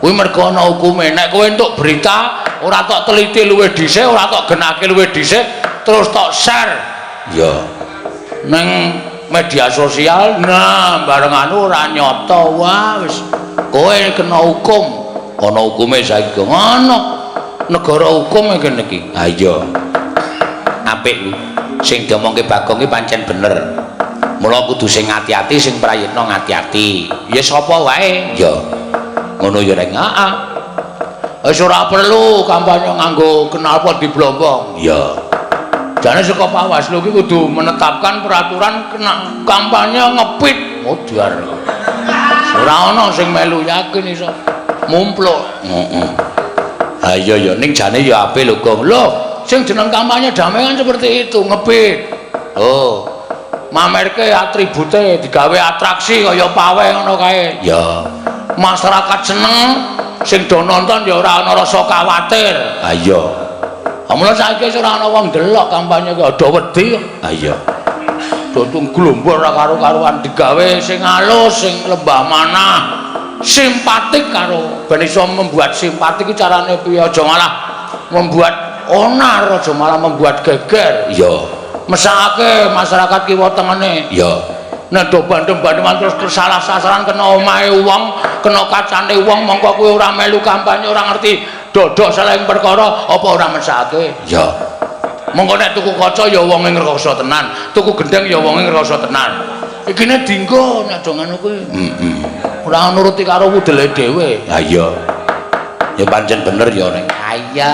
Kuwi mergo ana hukume. Nek kowe entuk berita ora tok teliti luwih dhisik, ora tok genake luwih dhisik, terus tok share Iya. ning media sosial, nah bareng anu ora nyata, wah wis kowe kena hukum. Ana hukume saiki, Gong. Ana negara hukum kene iki. Ha iya. Apik kuwi. Sing diomongke Bagong ki pancen bener. Mula kudu sing ati-ati, sing prayitna ngati-ati. Ya sapa wae? Ya. Ngono ya, Reng. Heeh. Wis ora perlu kampanye nganggo knalpot diblombong. Ya. Jane saka Bawaslu ki kudu menetapkan peraturan kena kampanye ngepit modar. Ora ana sing melu yakin iso mumpluk. Heeh. Ha iya ya, ning jane ya apik lho, Gong. Lho, sing jeneng kampanye damai kan seperti itu, ngepit. Oh. Mamerke atribute digawe atraksi kaya pawai ngono kae. Ya. Masyarakat seneng, sing do nonton ya ora ana rasa kuwatir. Ha iya. Mula saiki wis ora ana wong ndelok kampanye ki ada wedi. Ha iya. Do glombor ora karo-karuan digawe sing halus, sing lembah manah, simpatik karo ben iso membuat simpatik iki carane piye, aja malah membuat onar, aja malah membuat geger. Iya. Mesakake masyarakat kiwa tengene. Iya. Nek do bandem-bandeman terus salah sasaran kena omahe wong, kena kacane wong, mongko kuwi ora melu kampanye, ora ngerti dodok saling perkara, apa ora mesake? Iya. Mongko nek tuku kaca ya wonge ngrekoso tenan, tuku gendeng ya wonge ngrekoso tenan. Ikine dinggo nek do ngono kuwi. Heeh. Ora nuruti karo wudele dhewe. Ha iya. Ya pancen bener ya, Reng. Ha iya.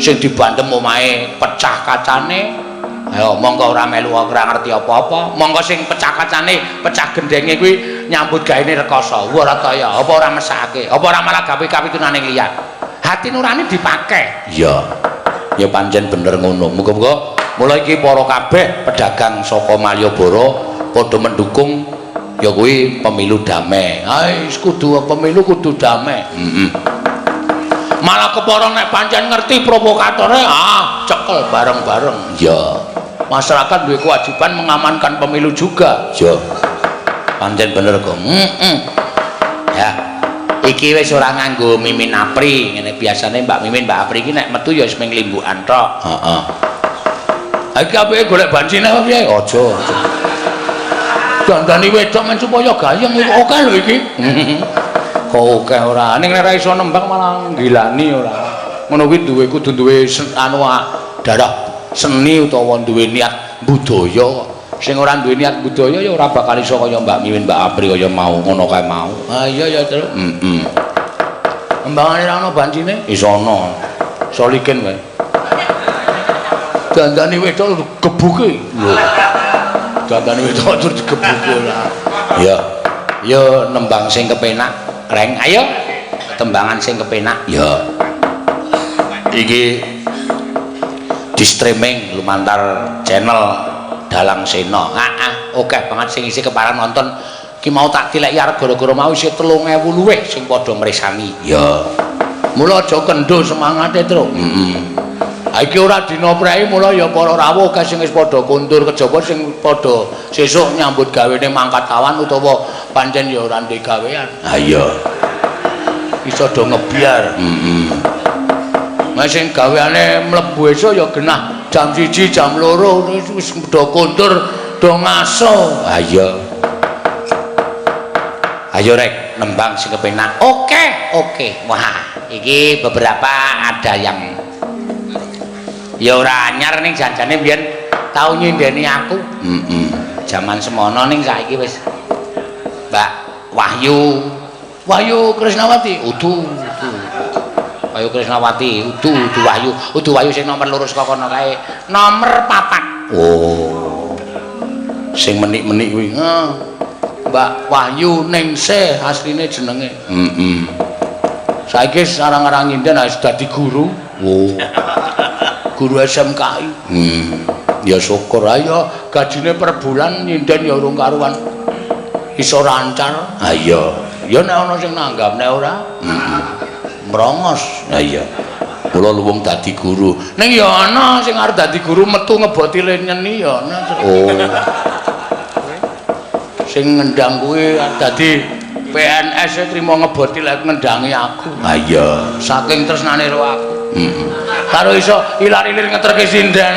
Sing dibandem omahe pecah kacane. Ayo mongko ora melu ora ngerti apa-apa. Mongko sing pecah kacane, pecah gendenge kuwi nyambut gaene rekoso. Ora kaya apa ora mesake, apa ora malah gawe kapitunane liyan. Hati nurani dipake. Iya. Ya pancen bener ngono. Muga-muga mulai iki para kabeh pedagang saka Malioboro padha mendukung ya kuwi pemilu damai. Ai kudu pemilu kudu damai. Heeh. Malah kepara nek pancen ngerti provokatore, ah cekel bareng-bareng. Iya. Masyarakat duwe kewajiban mengamankan pemilu juga. Iya. Pancen bener, Gong. Heeh. Ya. Iki wis ora nganggo Mimin Apri. Ngene biasane Mbak Mimin, Mbak Apri iki nek metu ya wis ming limbukan tok. Heeh. Ha iki apike golek bancine apa piye? Aja, aja. Dandani wedok men supaya gayeng iku oke lho iki. Kok oke ora? Ning nek ora iso nembang malah gilani ora. Ngono kuwi duwe kudu duwe anu darah seni utawa duwe niat budaya. Sing ora duwe niat budaya ya ora bakal iso kaya Mbak Mimin, Mbak Apri kaya mau ngono kae mau. Ha iya ya, Truk. Heeh. Tembangane ra ono bancine? Iso ana. Solikin kae. Dandani wedok gebuke. Lho. Dandani wedok terus digebuki ora. Ya. Ya nembang sing kepenak, Reng. Ayo tembangan sing kepenak. Ya. Iki di streaming lumantar channel Dalang Sena. Heeh, akeh banget sing isi keparang nonton. Ki mau tak tileki arep gara-gara mau isih 3000 luwih sing padha mresani. Ya. Mula aja kendho semangate, Truk. Heeh. Ha iki ora dina prei, mula ya para rawuh akeh sing wis padha kondur kejaba sing padha sesuk nyambut gawene mangkat awan utawa pancen ya ora ndek gawean. Ha iya. Iso do ngebiar. Heeh. Nah sing gaweane mlebu esuk ya genah jam 1 jam 2 wis do kondur do ngaso. Ha iya. Ayo rek nembang sing kepenak. Oke, oke. Wah, iki beberapa ada yang ya ora anyar ning janjane biyen tau nyindeni aku. Heeh. Jaman semono ning saiki wis Mbak Wahyu. Wahyu Krisnawati. Udu, udu. Wahyu Krisnawati, udu udu Wahyu, udu Wahyu sing nomor loro saka kono kae. Nomor 4. Oh. Sing menik-menik kuwi. Heeh. Mbak Wahyu Ningsih asline jenenge. Heeh. Saiki sarang-arang nyinden wis dadi guru. Oh. Guru SMKI. Ya syukur ayo gajine per bulan nyinden ya urung karuan. Iso lancar. Ha iya. Ya nek ana sing nanggap nek ora. Mrongos. Ha iya. Kula luwung dadi guru. Ning ya ana sing arep dadi guru metu ngeboti le nyeni ya ana. Oh. Sing ngendang kuwi dadi PNS trimo ngeboti lek ngendangi aku. Ha iya. Saking tresnane karo aku. Heeh. Karo iso ilar-ilir ngeterke sinden.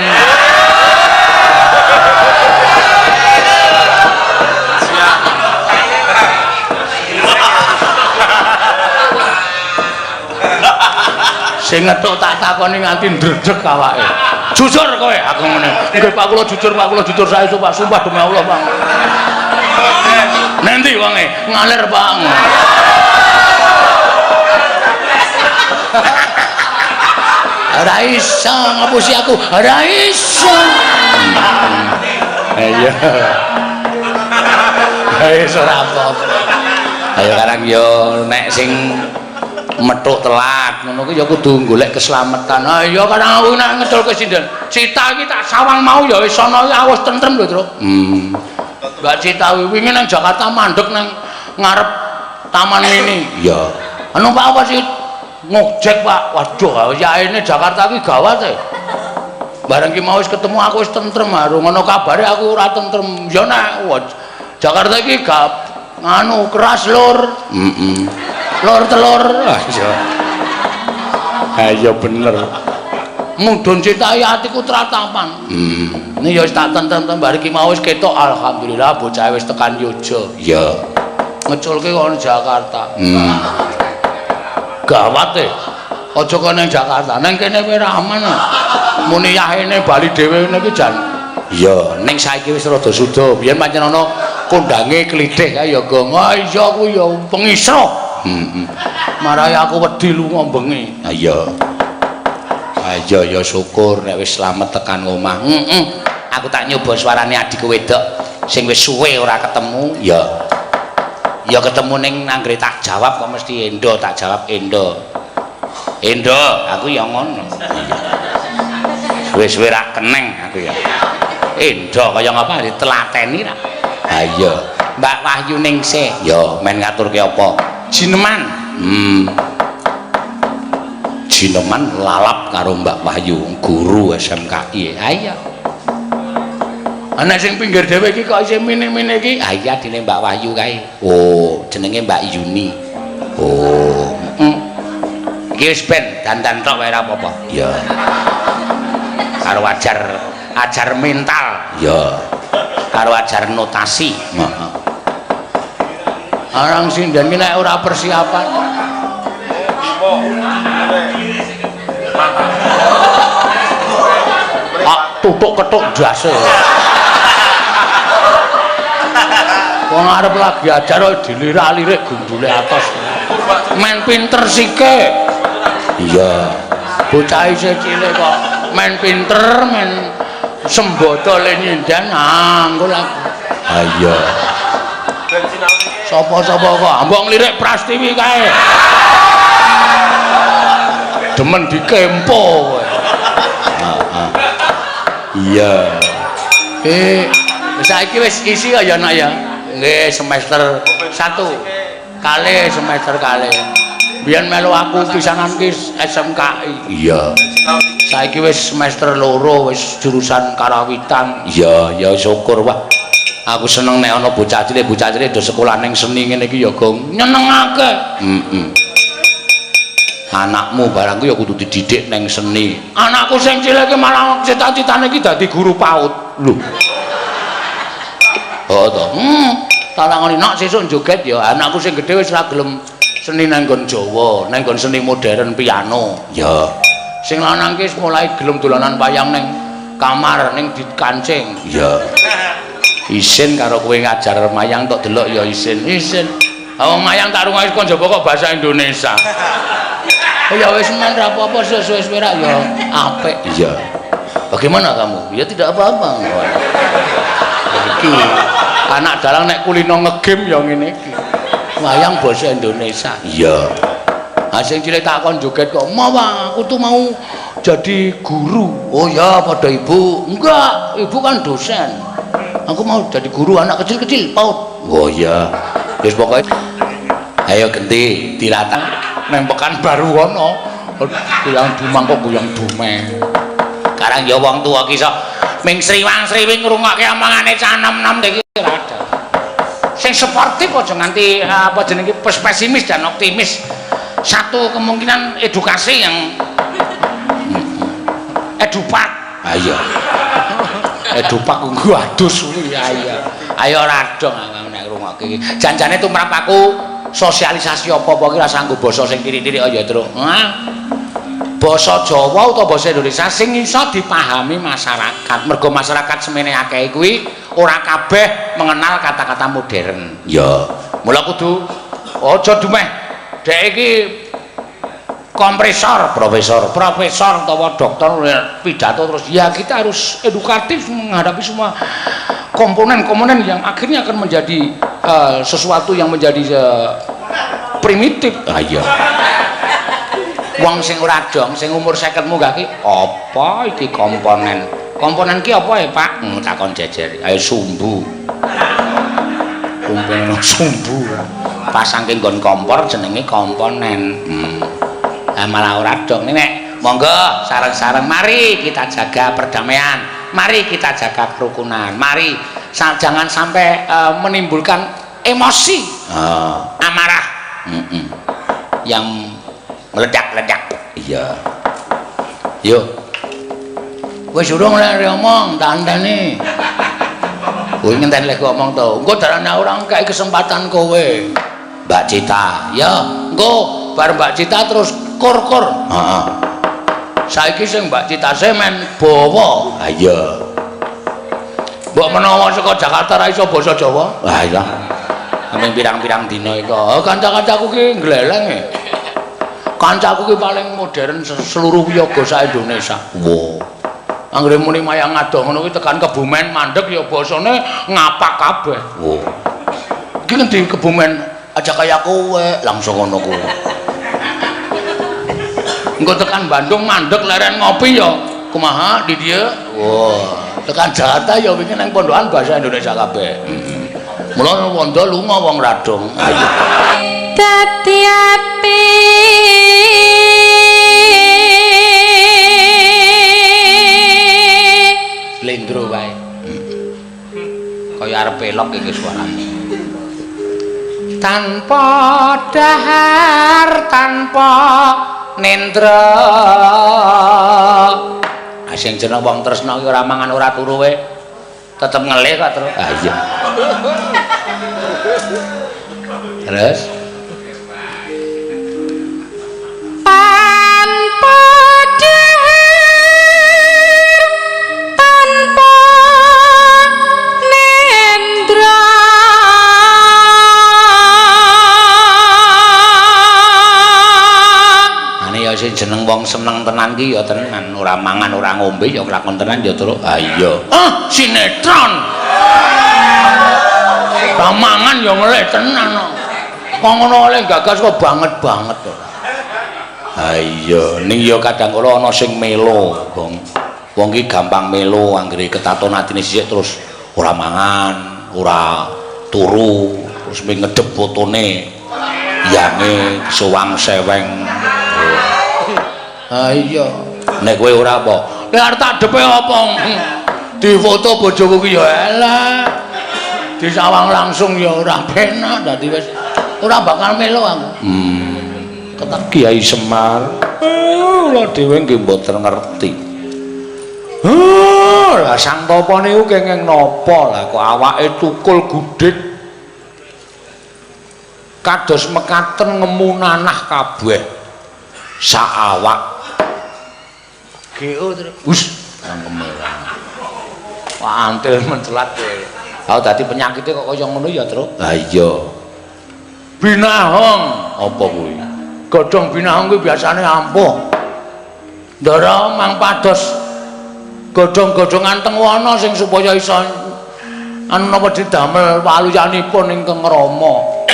Sing ngetuk tak takoni nganti ndredeg awake. Jujur kowe aku ngene. Nggih Pak kula jujur, Pak kula jujur saestu Pak, sumpah demi Allah Pak. Nanti wonge ngalir Pak. Ora iso ngapusi aku, ora iso. Iya. Wis ora apa-apa. Ayo karang yo nek sing metuk telat ngono kuwi ya kudu golek keselamatan. Ha iya karang aku nek ngeculke sinden. Cita iki tak sawang mau ya wis ana iki awus tentrem lho, Truk. Mbak Cita wingi nang Jakarta mandek nang ngarep taman mini. Iya. Anu Pak apa sih? Ngojek Pak. Waduh, yaene Jakarta iki gawat e. Bareng ki mau wis ketemu aku wis tentrem haru ngono kabare aku ora tentrem. Ya nek Jakarta iki gak nganu keras lur. Heeh. Lur telur. Ah iya. Ha iya bener. Mudhun citae atiku tratapan. Ini ya wis tak tentrem bar iki mau wis ketok alhamdulillah bocah wis tekan Yogya. Iya. Ngeculke kok Jakarta. Gawat e. Aja kok nang Jakarta, nang kene kowe ora aman. Muni yahene bali dhewe ngene iki jan. Iya, ning saiki wis rada suda. Biyen pancen ana kondange klithih kae ya, Gong. Ah iya kuwi ya pengisruh. Heeh. Marai aku wedi lunga bengi. Ha iya. Ha iya ya syukur nek wis slamet tekan omah. Heeh. Aku tak nyoba suarane adikku wedok sing wis suwe ora ketemu. Ya. Ya ketemu ning anggere tak jawab kok mesti endo, tak jawab endo. Endo, aku ya ngono. Suwe-suwe ra keneng aku ya. Endo kaya ngapa ditelateni ra. Ha iya. Mbak Wahyu Ningsih. Ya, men ngaturke apa? Jineman. Jineman lalap karo Mbak Wahyu, guru SMKI. Ha iya. Ana sing pinggir dhewe iki kok isih mini-mini iki. Ha iya dene Mbak Wahyu kae. Oh, jenenge Mbak Yuni. Oh, Iki wis ben dandan tok wae ora apa-apa. Iya. Karo ajar mental. Iya. Karo ajar notasi. Heeh. Arang sinden ki nek ora persiapan. Ah, tutuk ketuk ndase. Wong arep lagi ajar kok dilirak-lirik gundule atos. Men pinter sike. Iya. Bocah isih cilik kok men pinter, men sembodo le nyinden anggo aku. Ha iya. Sapa-sapa kok mbok nglirik Prastiwi kae. Demen dikempo kowe. Heeh. Iya. Saiki wis isi ya nak ya. Nggih semester 1. Kalih semester kalih. Biyen melu aku pisanan ki SMKI. Iya. Saiki wis semester 2 wis jurusan karawitan. Iya, ya syukur wah. Aku seneng nek ana bocah cilik do sekolah ning seni ngene iki ya, Gong. Nyenengake. Heeh. Anakmu barang ku ya kudu dididik ning seni. Anakku sing cilik iki malah cita-citane iki dadi guru PAUD. Lho. Oh to. Tak takoni nak sesuk joget ya. Anakku sing gedhe wis ora gelem seni nang nggon Jawa, nang nggon seni modern piano. Ya. Sing lanang ki wis mulai gelem dolanan wayang ning kamar ning dikancing. Ya. Isin karo kowe ngajar mayang tok delok ya isin. Isin. Wong mayang tak rungokne kok njaba kok bahasa Indonesia. Ya wis men ra apa-apa suwe-suwe rak ya apik. Iya. Bagaimana kamu? Ya tidak apa-apa. Iki anak dalang nek kulino ngegame ya ngene iki. Wayang basa Indonesia. Iya. Ha sing cilik tak kon joget kok, "Mawa, aku tuh mau jadi guru." Oh ya, pada ibu. Enggak, ibu kan dosen. Aku mau jadi guru anak kecil-kecil, PAUD. Oh iya. Wis pokoke ayo genti dilatang nang Pekanbaru kono. Goyang dumang kok goyang dumeng. Karang ya wong tuwa ki iso ming sriwang-sriwing ngrungokke omongane cah nom-nom iki ora ada. Sing sportif aja nganti apa jenenge pesimis dan optimis. Satu kemungkinan edukasi yang edupak. Ah iya. Edupak nggo adus kuwi ya iya. Ayo ora dong nek ngrungokke iki. Janjane tumrap aku sosialisasi apa-apa ki rasa nggo basa sing tirik-tirik ya, Truk. Hah? Basa Jawa utawa basa Indonesia sing iso dipahami masyarakat. Mergo masyarakat semene akeh kuwi ora kabeh mengenal kata-kata modern. Ya. Mula kudu aja dumeh dek iki kompresor, profesor, profesor utawa dokter pidato terus ya kita harus edukatif menghadapi semua komponen-komponen yang akhirnya akan menjadi sesuatu yang menjadi primitif. Ah iya. Wong sing ora dong, sing umur 50 munggah ki apa iki komponen? Komponen ki apa ya, Pak? Takon jejer. Ayo sumbu. Komponen sumbu. Pasangke nggon kompor jenenge komponen. Lah malah ora dong. Nek monggo sareng-sareng mari kita jaga perdamaian, mari kita jaga kerukunan, mari jangan sampai menimbulkan emosi, amarah yang meledak-ledak. Iya. Yo. Wis urung lek ngomong, tak enteni. Kowe ngenteni lek ngomong to. Engko darane ora ngekeki kesempatan kowe. Mbak Cita. Ya, engko bar Mbak Cita terus kur-kur. Heeh. Saiki sing Mbak Cita semen bawa. Ha iya. Mbok menawa saka Jakarta ra iso basa Jawa. Ha iya. Sampe pirang-pirang dina iku. Oh, kanca-kancaku ki ngleleng e. Kancaku ki paling modern seluruh wiyaga sak Indonesia. Wo. Anggere muni mayang adoh ngono kuwi tekan Kebumen mandek ya basane ngapak kabeh. Wo. Iki ngendi Kebumen aja kaya kowe langsung ngono kuwi. Engko tekan Bandung mandek leren ngopi ya kumaha di dieu. Wah, tekan Jakarta ya wingi nang pondokan bahasa Indonesia kabeh. Heeh. Mula wondo lunga wong radong. Ayo. Dadi ati Slendro wae. Kaya arep elok iki suarane. Tanpa dahar, tanpa nendra. Ah sing jeneng wong tresna ki ora mangan ora turu wae. Tetep ngelih kok, Tru. Ah iya. Terus tanpa dahar, tanpa nendra. Ane ya sing jeneng wong seneng tenan ki ya tenan, ora mangan ora ngombe ya kelakon tenan ya, Truk. Ah iya. Ah, sinetron. Ora mangan ya ngelih tenan kok. Kok ngono oleh gagas kok banget-banget ora. Ha iya, ning ya kadang kala ana sing melo, Gong. Wong ki gampang melo anggere ketaton atine sisik terus ora mangan, ora turu, terus ming ngedep fotone yange sowang seweng. Ha iya, nek kowe ora apa? Nek arep tak depe apa? Difoto bojoku ki ya elek. Disawang langsung ya ora penak, dadi wis ora bakal melo aku. Tetep Kiai Semar. Kula dhewe nggih mboten ngerti. Lah Sang Tapa niku kenging napa lah kok awake tukul gudhig kados mekaten ngemu nanah kabeh sak awak. GO terus. Wus, cangkeme ora. Wah, antil mencelat kowe. Ha dadi penyakite kok kaya ngono ya, Truk? Ha iya. Binahong apa kuwi? Godhong binahung kuwi biasane ampuh. Ndara mang pados godhong-godhongan teng wana sing supaya iso anu napa didamel waluyanipun ingkang Rama.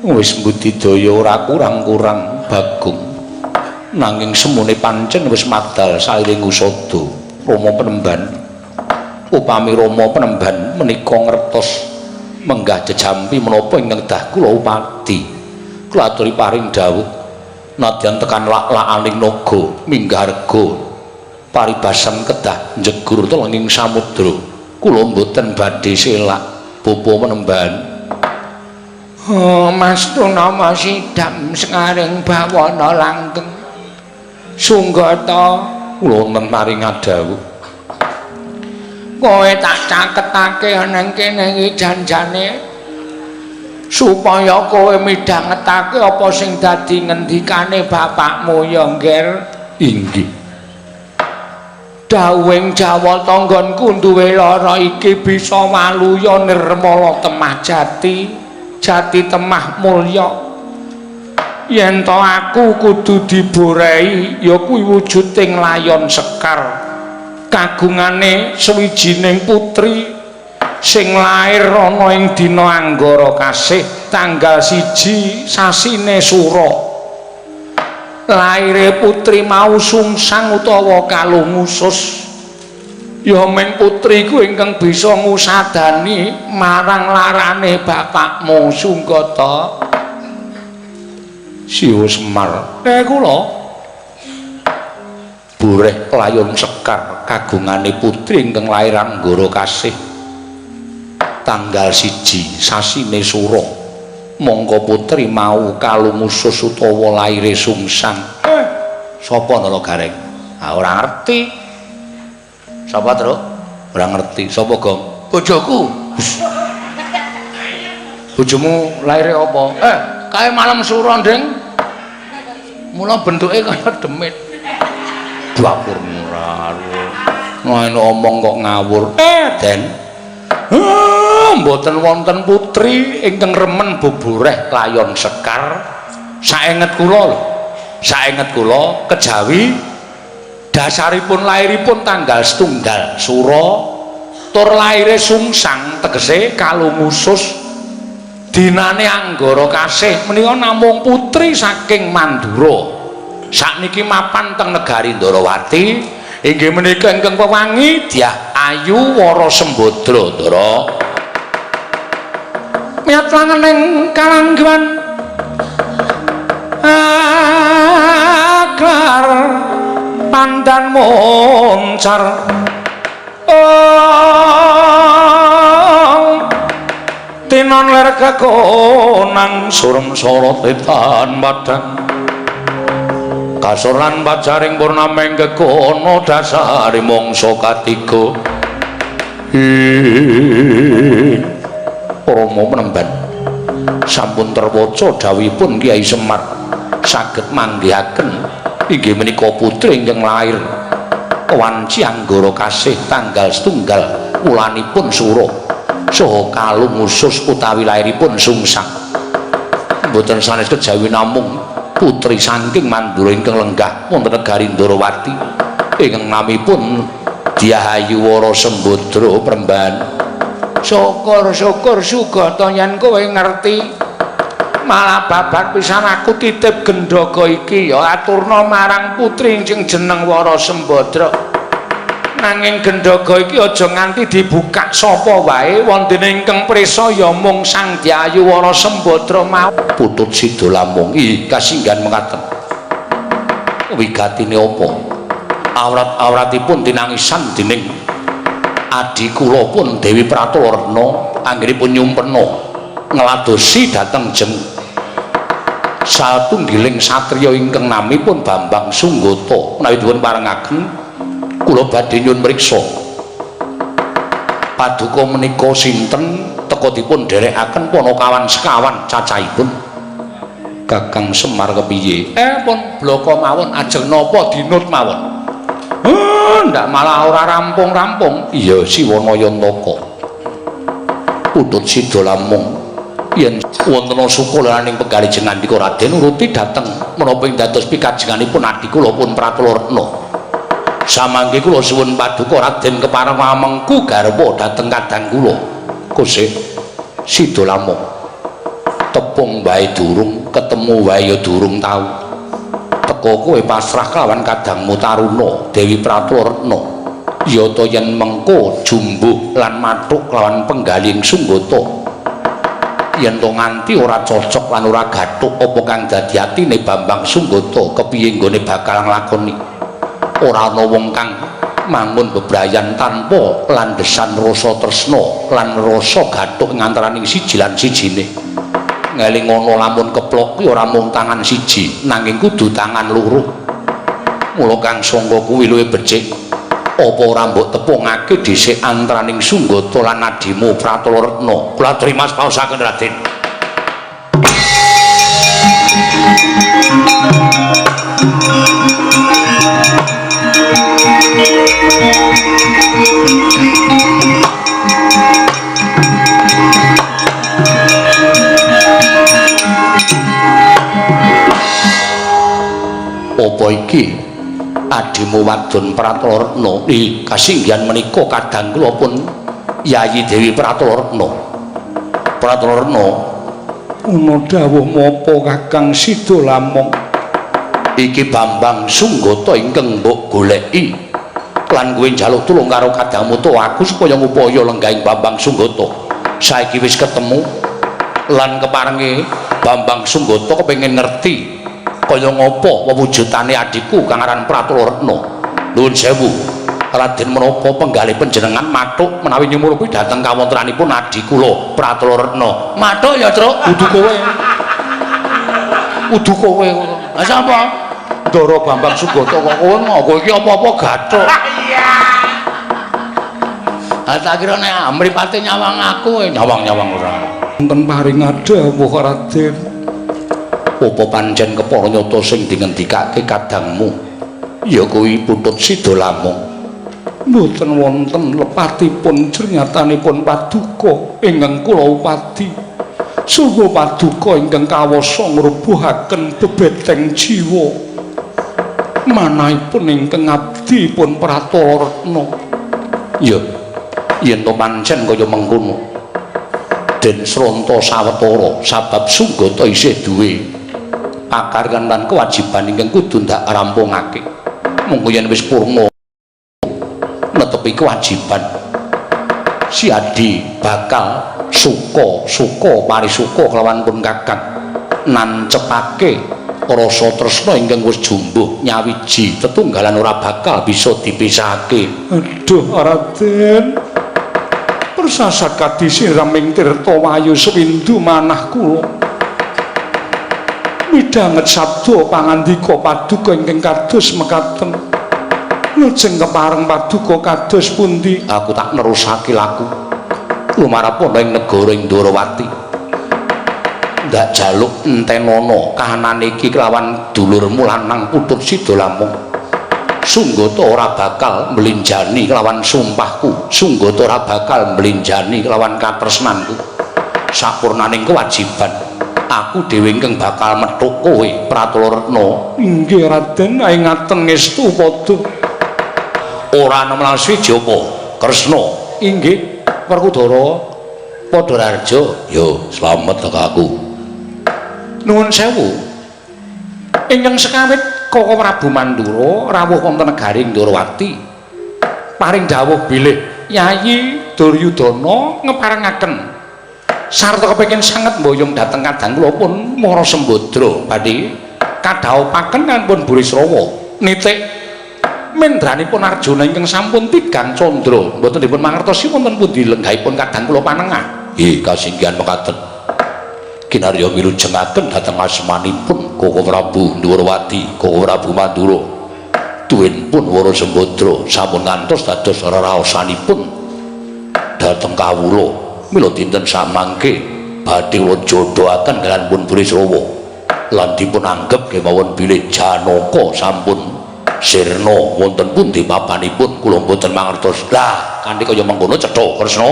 Wis mbudidaya ora kurang-kurang Bagong. Nanging semune pancen wis madal sairing usada Rama Penemban. Upami Rama Penemban menika ngertos menggah jejampi menapa ingkang dah kula upadi. Kula aturi paring dawuh nadyan tekan lak-lakaning naga minggah rega paribasan kedah njegur telenging samudra. Kula mboten badhe selak Bapa Penemban. Oh, Mas Tunama sidam sekaring bawana langgeng. Sunggata kula wonten paring dawuh. Kowe tak caketake nang kene iki janjane supaya kowe midhangetake apa sing dadi ngendikane bapakmu ya, Ngger. Inggih. Dawuhing Jawa tanggonku duwe lara iki bisa waluya nirmala temah jati, jati temah mulya. Yen to aku kudu diborehi ya kuwi wujuding layon sekar. Kagungane sawijining putri sing lair ana ing dina Anggara kasih tanggal 1 sasine Sura. Laire putri mau sungsang utawa kalungusus. Ya ming putri ku ingkang bisa ngusadani marang larane bapakmu Sunggata. Siwa Semar. Kula boreh layon sekar kagungane putri ingkang lair Anggara kasih tanggal 1 sasine Sura. Mongko putri mau kalungusus utawa laire sungsang. Sapa nala Gareng? Ah, ora ngerti. Sapa, Truk? Ora ngerti. Sapa, Gong? Bojoku. Bojomu laire apa? Kae malam Sura, Nding. Mula bentuke kaya demit. Dapur murah. Ngono omong kok ngawur. Den. Mboten wonten putri ingkang remen bubureh layon sekar. Saenget kula lho. Saenget kula kejawi dasaripun lairipun tanggal 1 Sura tur laire sungsang tegese kalungusus dinane Anggara kasih menika namung putri saking Mandura. Sakniki mapan teng negari Ndarawati inggih menika ingkang wewangi Dyah Ayu Wara Sembadra. Ndara miyat langening kalangguan aklar pandan moncar tinon ler kekonang surem sorot tan padang kasoran pacaring purnameng kekono dasare mangsa katiga. Rama Penemban sampun terwaca dawuhipun Kyai Semar saged manggihaken inggih menika putri ingkang lair wanci Anggara kasih tanggal 1 wulanipun Sura saha kalungusus utawi lairipun sungsang. Mboten sanes kejawi namung putri saking Mandura ingkang lenggah wonten negari Ndarawati ingkang namipun Dyah Ayu Wara Sembadra Premban. Syukur-syukur Sugata yen kowe ngerti. Malah babar pisan aku titip gendhaga iki ya aturna marang putri sing jeneng Wara Sembadra. Nanging gendhaga iki aja nganti dibukak sapa wae, wondene ingkang prisa ya mung Sang Dyah Ayu Wara Sembadra mau. Putut sida lamung ih kasinggan mekaten. Wigatine apa? Awrat-awratipun tinangisan dening adi kula pun Dewi Pratuwarna anggenipun nyumpena ngladosi dhateng jeng satunggiling satriya ingkang namipun Bambang Sunggata. Menawi dipun parengaken kula badhe nyuwun mriksa paduka menika sinten teka dipun dherekaken panakawan sekawan cacahipun. Kakang Semar kepiye? Pun blaka mawon ajeng napa dinut mawon. Ndak malah ora rampung-rampung. Iya Siwana Yantaka. Putut sida lamung yen wonten suka laraning penggalih jengandika Raden nuruti dhateng Menapa ing dados pikajenganipun adi kula pun Pratala Retna. Samangke kula suwun paduka Raden kepareng amengku garwa dhateng kadang kula. Kosih Sida Lamung. Tepung wae durung, ketemu wae ya durung tau. Teka kowe pasrah kelawan kadangmu Taruna Dewi Pratala Retna. Ya ta yen mengko jumbuh lan mathuk kelawan penggalih Sunggata. Yen to nganti ora cocok lan ora gathuk apa kang dadi atine Bambang Sunggata kepiye nggone bakal nglakoni. Ora ana wong kang mangun bebrayan tanpa landhesan rasa tresna lan rasa gathuk ngantaraning siji lan sijine. Ngeling ngono lamun keplok kuwi ora mung tangan siji nanging kudu tangan loro. Mula kang sangka kuwi luwih becik apa ora mbok tepungake dhisik antaraning Sunggata lan adimu Pratala Retna. Kula trima paosaken Raden. Apa iki adimu wadon Pratala Retna? Ih, kasinggihan menika kadang kula pun Yayi Dewi Pratala Retna. Pratala Retna, ana dawuh menapa Kakang Sida Lamung? Iki Bambang Sunggata ingkang mbok goleki lan kowe njaluk tulung karo kadangmu to aku supaya ngupaya lenggahing Bambang Sunggata. Saiki wis ketemu lan keparenge Bambang Sunggata kepengin ngerti kaya ngapa wewujudane adhiku kang aran Pratala Retna. Nuwun sewu Raden, menapa penggalih panjenengan mathuk menawi nyumurupi dhateng kawontenanipun adhi kula Pratala Retna? Mathuk ya, Truk. Kudu kowe. Kudu kowe. Lah sapa? Ndara Bambang Sunggata kok kowe ngono iki apa-apa gathuk. Iya. Ah tak kira nek mripate nyawang aku, nyawang-nyawang ora. Wonten paring dawuh Raden. Apa pancen kepara nyata sing dingendikake kadangmu ya kuwi Putut Sida Lamung? Mboten wonten lepatipun jernyatanipun paduka ingkang kula upadi. Sungguh paduka ingkang kawasa ngrubuhaken bebeteng jiwa. Manahipun ingkang abdi pun Pratala Retna. Ya, yen to pancen kaya mengkono. Den sronta sawetara sabab Sunggata isih duwe pakaryan lan kewajiban ingkang kudu ndak rampungake. Mungko yen wis purna netepi kewajiban, si adi bakal suka-suka parisuka kelawan pun kakang nancepake rasa tresna ingkang wis jumbuh nyawiji tetunggalan ora bakal bisa dipisahake. Aduh Raden, persasat kadisiraming tirta wayu sewindu manah kula. Midhanget sabda pangandika paduka ingkang kados mekaten. Lajeng kepareng paduka kados pundi? Aku tak nerusake laku lumarap ana ing negara Ndorowati. Ndak jaluk entenono kahanane iki kelawan dulurmu lanang Putut Sida Lamung. Sunggata ora bakal mlinjani kelawan sumpahku, Sunggata ora bakal mlinjani kelawan katresnanku. Sapurnaning kewajiban aku dhewe ingkang bakal methuk kowe Pratala Retna. Inggih Raden, ae ngaten ngestu padha. Ora ana menawi siji apa Kresna? Inggih Werkudara padha raharja. Yo slamet aku. Nuwun sewu. Ingkang sekawit Koko Prabu Mandura rawuh wonten negari Ndorowati paring dawuh bilih Yayi Duryudana ngeparengaken sarta kepengin sanget mboyong dhateng kadang kula pun Mara Sembadra badhe kadhawupaken lan pun Burisrawa nitik mendranipun Arjuna ingkang sampun tigang candra. Mboten dipun mangertosi wonten pundi lenggahipun kadang kula panengah. Nggih kasinggihan mekaten. Kinarya milujengaken dhateng asmanipun Koko Prabu Ndorowati, Koko Prabu Mandura. Tuwin pun Wara Sembadra sampun ngantos dados reraosanipun dhateng kawula. Mila dinten samangke badhe kula jodhoaken kaliyan pun Burisrawa lan dipun anggep kemawon bilih Janaka sampun sirna wonten pundi papanipun kula mboten mangertos. Lah kanthi kaya mengkono cetha Kresna,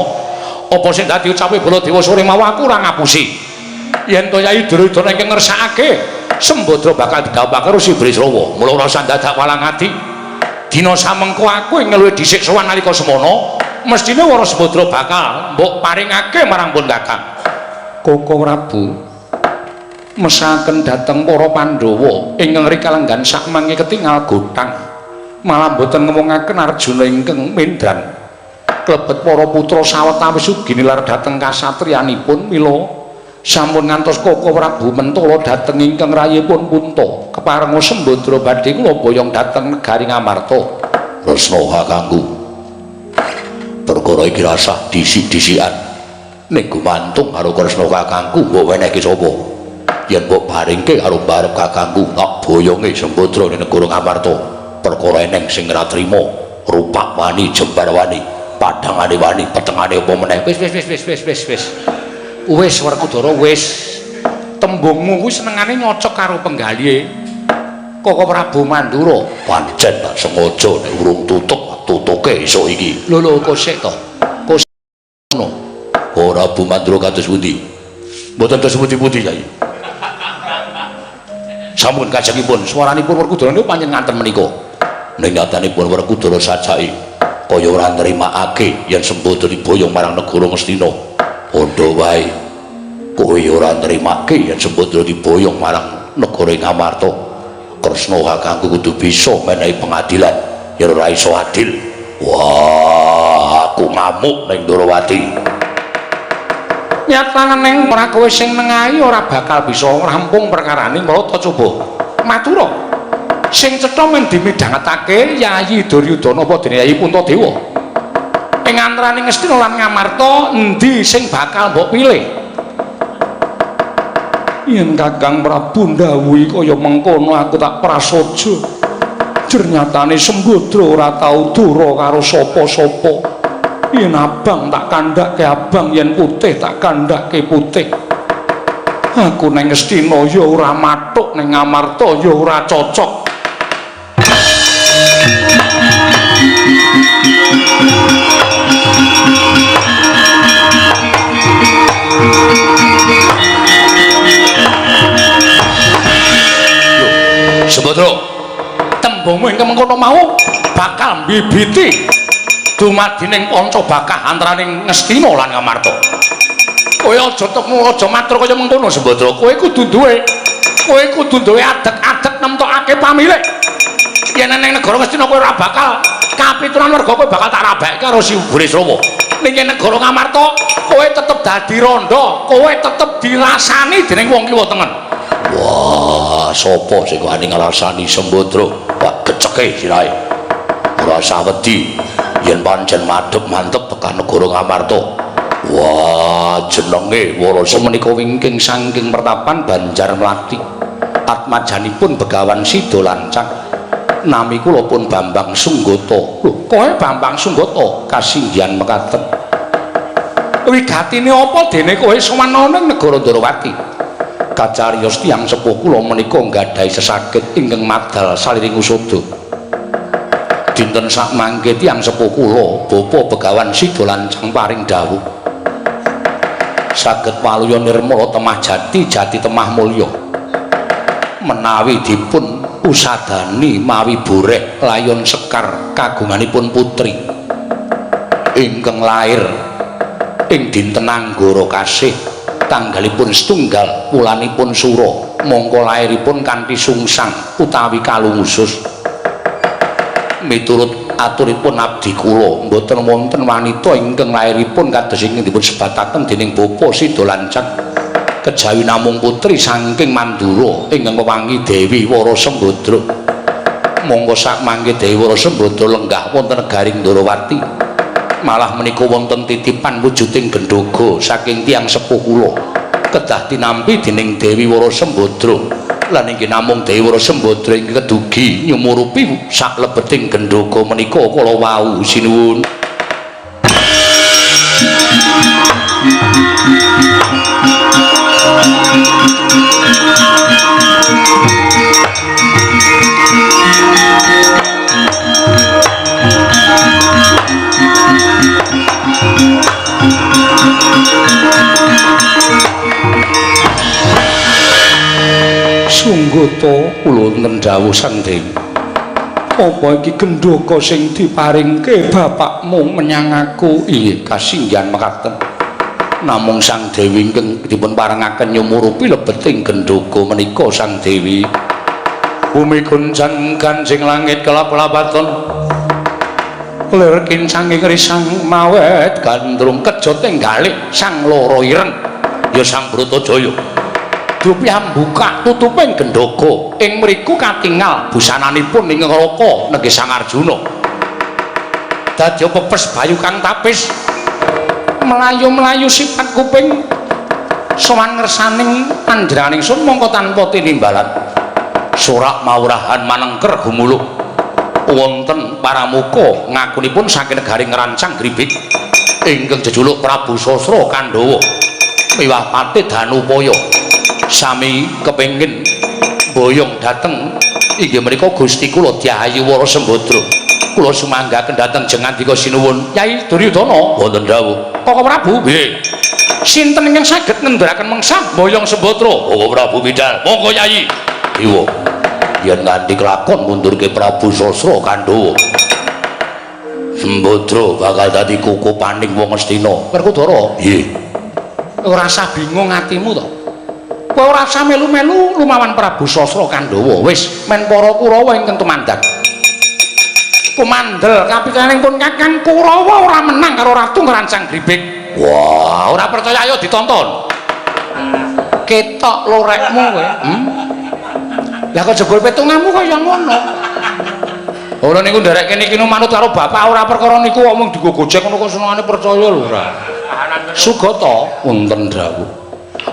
apa sing dadi ucape Baladewa sore mau aku ora ngapusi. Yen to Yayi Duryudana ingkang ngersakake Sembadra bakal didhawuhake karo si Brisrawa. Mula ora usah dadak walang ati. Dina samengko aku ing luwih dhisik sowan nalika semono, mestine Wara Sembadra bakal mbok paringake marang pun Kakang. Koko Prabu mesaken dhateng para Pandhawa ingkang rikalenggan sakmangke ketingal gothang. Malah mboten ngemungaken Arjuna ingkang mendran. Klebet para putra sawetawis ugi nilar dhateng kasatriyanipun mila sampun ngantos Koko Prabu mentala dhateng ingkang rayipun Punta. Keparenga Sembadra badhe kula boyong dhateng negari Ngamarta. Kresna kakangku, perkara iki rasah disik-disikan. Ning gumantung karo Kresna kakangku mbok wenehke sapa? Yen mbok baringke karo barep kakangku tak boyonge Sembadra ning negara Ngamarta. Perkara eneng sing ora trima, rupak wani, jembar wani, padhangane wani, petengane apa meneh. Wis wis wis wis wis wis wis. Wis Werkudara wis. Tembungmu kuwi senengane nyocok karo penggalihe Koko Prabu Mandura. Pancen tak sengaja nek urung tutup tutuke esuk iki. Lho lho kok sik to. Kok ngono. Ora Prabu Mandura kados pundi? Mboten kados pundi-pundi Kyai. Sampun kajengipun swaranipun Werkudara niku pancen nganten menika. Ning nyatanipun Werkudara sajake kaya ora nrimakake yen Sembadra diboyong marang negara Ngastina. Padha wae kowe ora nrimake yen Sembadra diboyong marang negara Ngamarta. Kresna kakangku kudu bisa menehi pengadilan yen ora iso adil. Wah, aku ngamuk ning Ndorowati. Nyatane ning ora kowe sing nengahi ora bakal bisa rampung perkarane. Mula ta coba matura. Sing cetha men dimidhangetake Yayi Duryudana apa dene Yayi Puntadewa. Ing antaraning Ngastina lan Ngamarta endi sing bakal mbok pilih? Yen Kakang Prabu ndhawuhi kaya mengkono aku tak prasaja. Jernyatane Sembadra ora tau dura karo sapa-sapa. Yen abang tak kandhake abang, yen putih tak kandhake putih. Aku nang Ngastina ya ora mathuk, nang Ngamarta ya ora cocok. Sembadra, tembungmu ingkang mengkono mau bakal mbibiti dumadining panca bakah antaraning Ngastina lan Ngamarta. Kowe aja temu aja matur kaya mengkono Sembadra. Kowe kudu duwe, kowe kudu duwe adeg-adeg nemtokake pamilih. Yen nang negara Ngastina kowe ora bakal kapituran warga, kowe bakal tak rabake karo si Burisrawa. Ning negara Ngamarta kowe tetep dadi randha, kowe tetep dirasani dening wong kiwa tengen. Wah, sapa sing wani ngrasani Sembadra? Wah, geceke sirahe. Ora usah wedi yen pancen madhep mantep tekan negara Ngamarta. Wah, jenenge Warasa menika wingking saking pertapan Banjar Mlati. Atmajanipun Begawan Sida Lancang. Nami kula pun Bambang Sunggata. Lho, kowe Bambang Sunggata kasinggihan mekaten. Wigatine apa dene kowe sowan ana ning negara Ndorowati? Kacariyos tiyang sepuh kula menika nggadahi sesakit ingkang madal saliring usada. Dinten sakmangke tiyang sepuh kula Bapa Begawan Sida Lancang paring dawuh saged waluya nirmala temah jati jati temah mulya. Menawi dipun usadani mawi boreh layon sekar kagunganipun putri ingkang lair ing dinten Anggara kasih tanggalipun setunggal wulanipun Sura mongko lairipun kanthi sungsang utawi kalungusus. Miturut aturipun abdi kula mboten wonten wanita ingkang lairipun kados ingkang dipun sebataken dening Bapa Sida Lancang kejawi namung putri saking Mandura ingkang wewangi Dewi Wara Sembadra. Monggo sakmangke Dewi Wara Sembadra lenggah wonten negari Ndorowati. Malah menika wonten titipan wujuding gendhoga saking tiyang sepuh kula kedah tinampi dening Dewi Wara Sembadra. Lan inggih namung Dewi Wara Sembadra ingkang kedugi nyumurupi saklebeting gendhoga menika kala wau sinuwun. Sungguh to kula wonten dawuh Sang Dewi. Apa iki gendaka sing diparingke bapakmu menyang aku? Inggih, kasinggihan mekaten. Namung Sang Dewi ingkang dipun parengaken nyumurupi lebeting gendaka menika Sang Dewi. Bumi goncang ganjing langit kelap-lapaton. Lir kincanging risang mawet gandrung kejot ing galih Sang Loro Ireng ya Sang Bratajaya. Dupi ambuka tutuping gendaka ing mriku katingal busananipun ing Ngraka nenggih Sang Arjuna. Dadya pepes bayu kang tapis mlayu-mlayu sifat kuping sowan ngersaning panjenenganing sun mongko tanpa tinimbalan. Sorak maurahan manengker gumuluh wonten paramuka ngakunipun saking negari Ngrancang Gribik ingkang jejuluk Prabu Sasra Kandhawa miwah patih Danupaya sami kepengin boyong dhateng inggih menika Gusti kula Dyahayu Wara Sembadra. Kula sumanggaken dhateng jengandika sinuwun Kyai Duryudana. Wonten dawuh Koko Prabu. Nggih. Sinten ingkang saged ngenduraken mengsah boyong Sembadra? Koko Prabu bidal. Monggo Yai. Dewa yen nganti kelakon mundurke Prabu Sasra Kandhawa, Sembadra bakal dadi kukupaning wong Astina. Werkudara. Nggih. Ora usah bingung atimu to. Kowe ora usah melu-melu lumawan Prabu Sasra Kandhawa. Wis men para Kurawa ingkang tumandang. Kumandel kapikaning pun Kakang Kurawa ora menang karo Ratu Ngrancang Gribik. Wah, ora percaya ayo ditonton. Ketok lorekmu kowe. Lah kok jebul petunganmu kaya ngono. Ora niku nderek kene iki manut karo bapak ora perkara niku omong digo gojek ngono kok senengane percaya lho ora. Sugata wonten dawuh.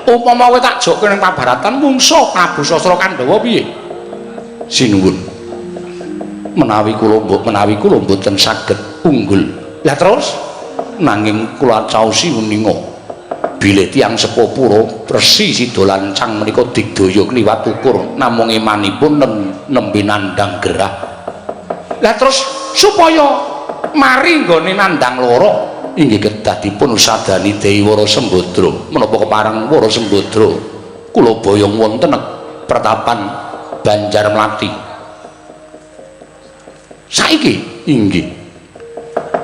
Upama kowe tak jokke ning pabaratan mungsa Prabu Sasra Kandhawa piye? Sinuwun. Menawi kula mboten saged unggul. Lah terus nanging kula caosi weninga bilih tiyang sepuh pura resi sida lancang menika digdaya kliwat ukur namung emanipun nembe nandhang gerah. Lah terus supaya mari nggone nandhang lara inggih kedah dipun usadani Dewi Wara Sembadra. Menapa kepareng Wara Sembadra kula boyong wonten pertapan Banjar Mlati. Saiki inggih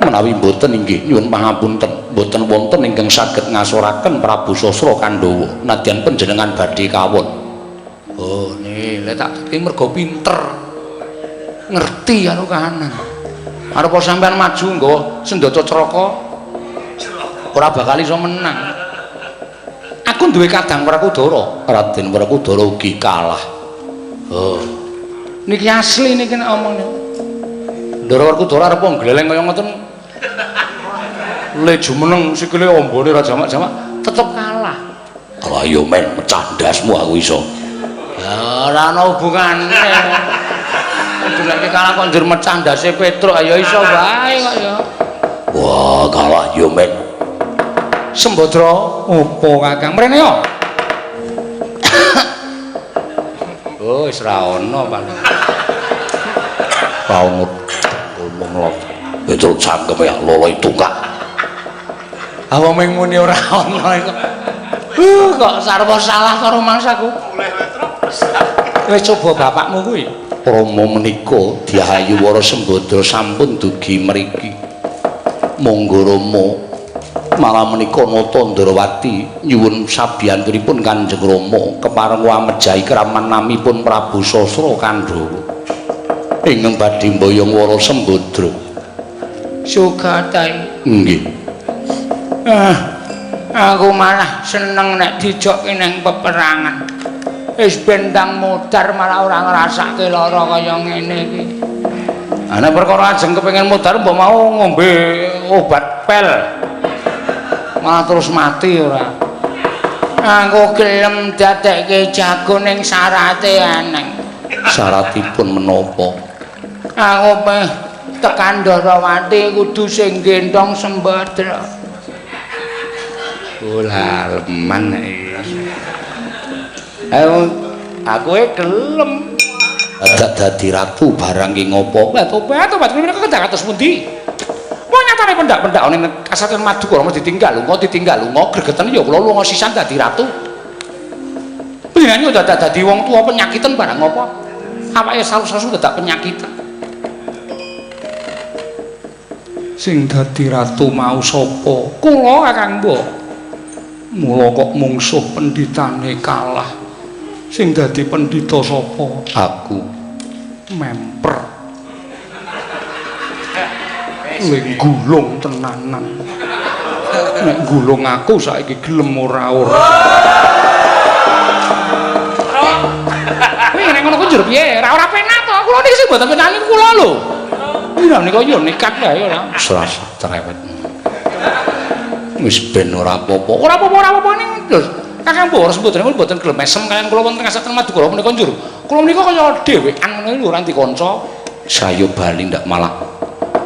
menawi mboten inggih nyuwun pangapunten mboten wonten ingkang saged ngasoraken Prabu Sasra Kandhawa nadyan panjenengan badhe kawon. Oh nih lek tak iki mergo pinter ngerti karo kahanan. Arep sampean maju nggawa sendata craka ora bakal iso menang. Aku duwe kadang Werkudara, Raden Werkudara ugi kalah. Oh. Niki asli niki nek omong. Ndara Werkudara arep nggleleng kaya ngoten. Le jumeneng sikile ombone ora jamak-jamak tetep kalah. Lah yo men mecah ndasmu aku iso. Ya ora ana hubungane. Nek kalah kok njur mecah ndase Petruk ya iso wae kok ya. Wah, kalah yo men. Sembadra opo Kakang? Mrene yo. Oh, wis ra ono paling. Ra ono ngomong lho. Petruk cangkeme ya lolo tungkak. Awak mung muni ora ono kok. Kok sarwa salah karo mangsaku. Wis coba bapakmu kuwi. Rama menika Dyahayu Wara Sembadra sampun dugi mriki. Monggo Rama malah menika nata Ndrawati nyuwun sabiyantunipun Kanjeng Rama kepareng amejahi kraman namipun Prabu Sasra Kandhawa ingkang badhe mboyong Wara Sembadra. Sugata. Nggih. Aku malah seneng nek dijokke nang peperangan. Wis bentang modar malah ora ngrasake lara kaya ngene iki. Ana perkara ajeng kepengin modar mbok mau ngombe obat pel. Malah terus mati ora. Aku gelem dadekke jago ning syarate aneng. Syaratipun menapa? Aku meh tekan Ndrawati kudu sing gendhong Sembadra. Oh, leman iki. Ayo aku e gelem. Dadak dadi ratu barang ki ngopo? Tobat tobat menika kedah kados pundi? Wong nyatane pendak-pendak ning kasatriyan Madukara mesti ditinggal lunga, ditinggal lunga gregeten ya kula lunga sisan dadi ratu. Panjenengan yo dadak dadi wong tuwa penyakitan barang apa? Awake saru-saru dadak penyakitan. Sing dadi ratu mau sapa? Kula Kakang Mbok. Mula kok mungsuh pendhitane kalah. Sing dadi pendhita sapa? Aku. Memper. Ling gulung tenanan. Nek gulung aku saiki gelem ora-ora. Kuwi nek ngono ku njur piye? Ora penak to. Kula niki sing mboten penak niku kula lho. Iya nika yo nekat wae ora. Serasa cerewet. Wis ben ora apa-apa. Ora apa-apa, ora apa-apa ning lho. Kakang Mbok Sembadra niku mboten gelem mesem kaliyan kula wonten kasatriyan Madukara menika njur. Kula menika kaya dhewean ngono lho ora dikanca. Sayo bali ndak malah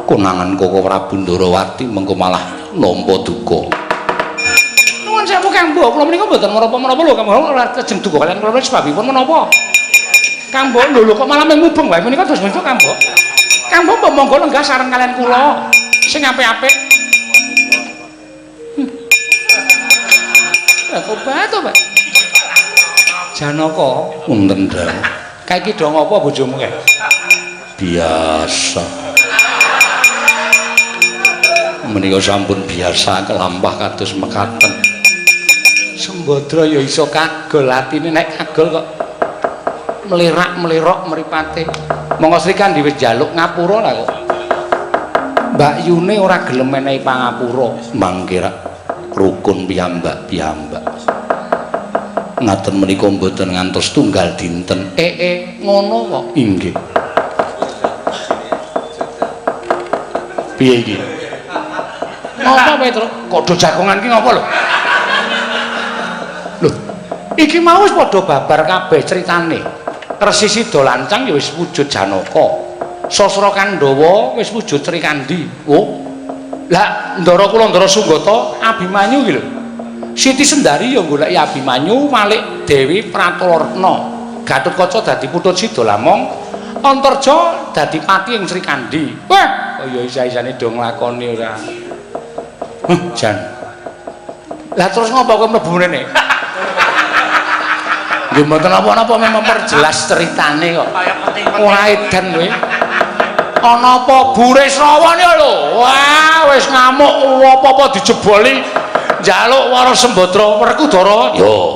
konangan Koko Prabu Ndarawati mengko malah nampa duka. Nuwun sewu Kang Mbok, kula menika mboten menapa-menapa lho Kang Mbok, ora lajeng duka kaliyan kula sebabipun menapa? Kang Mbok lho lho kok malah mung mubeng wae menika dos pundi Kang Mbok? Kang Mbok mbok monggo lenggah sareng kaliyan kula sing apik-apik. Lah obat to, Pak. Janaka, Wonten dawuh. Kae iki do ngopo bojomu kae? Biasa. Menika sampun biasa kelampah kados mekaten. Sembadra ya iso kagol atine nek kagol kok melirak-melirok mripate. Monggo Srikandhi wis njaluk ngapura lah kok. Mbak Yune ora gelem menehi pangapura. Mangke rak rukun piyambak-piyambak. Ngaten menika mboten ngantos tunggal dinten. Ngono kok. Inggih. Piye iki? Ngopo Petro? Kok do jagongan ki ngopo lho? Lho, iki mau wis padha babar kabeh critane. Resi Sida Lancang ya wis wujud Janaka. Sasra Kandhawa wis wujud Srikandhi. Oh. Lah Ndara kula Ndara Sunggata Abimanyu iki lho. Siti Sendari ya goleki Abimanyu, Malik Dewi Pratalarna. Gatotkaca dadi putut Sida Lamong, Antarja dadi pati ing Srikandhi. Wah, kaya isa-isane do nglakoni ora. Huh, jan. Lah terus ngopo kowe mlebu mrene? Nggih mboten napa-napa memang memperjelas ceritane kok. Ora edan kowe. Ana apa Burisrawa ya lho. Wah, wis ngamuk apa-apa dijeboli. Njaluk Wara Sembadra Werkudara. Yo.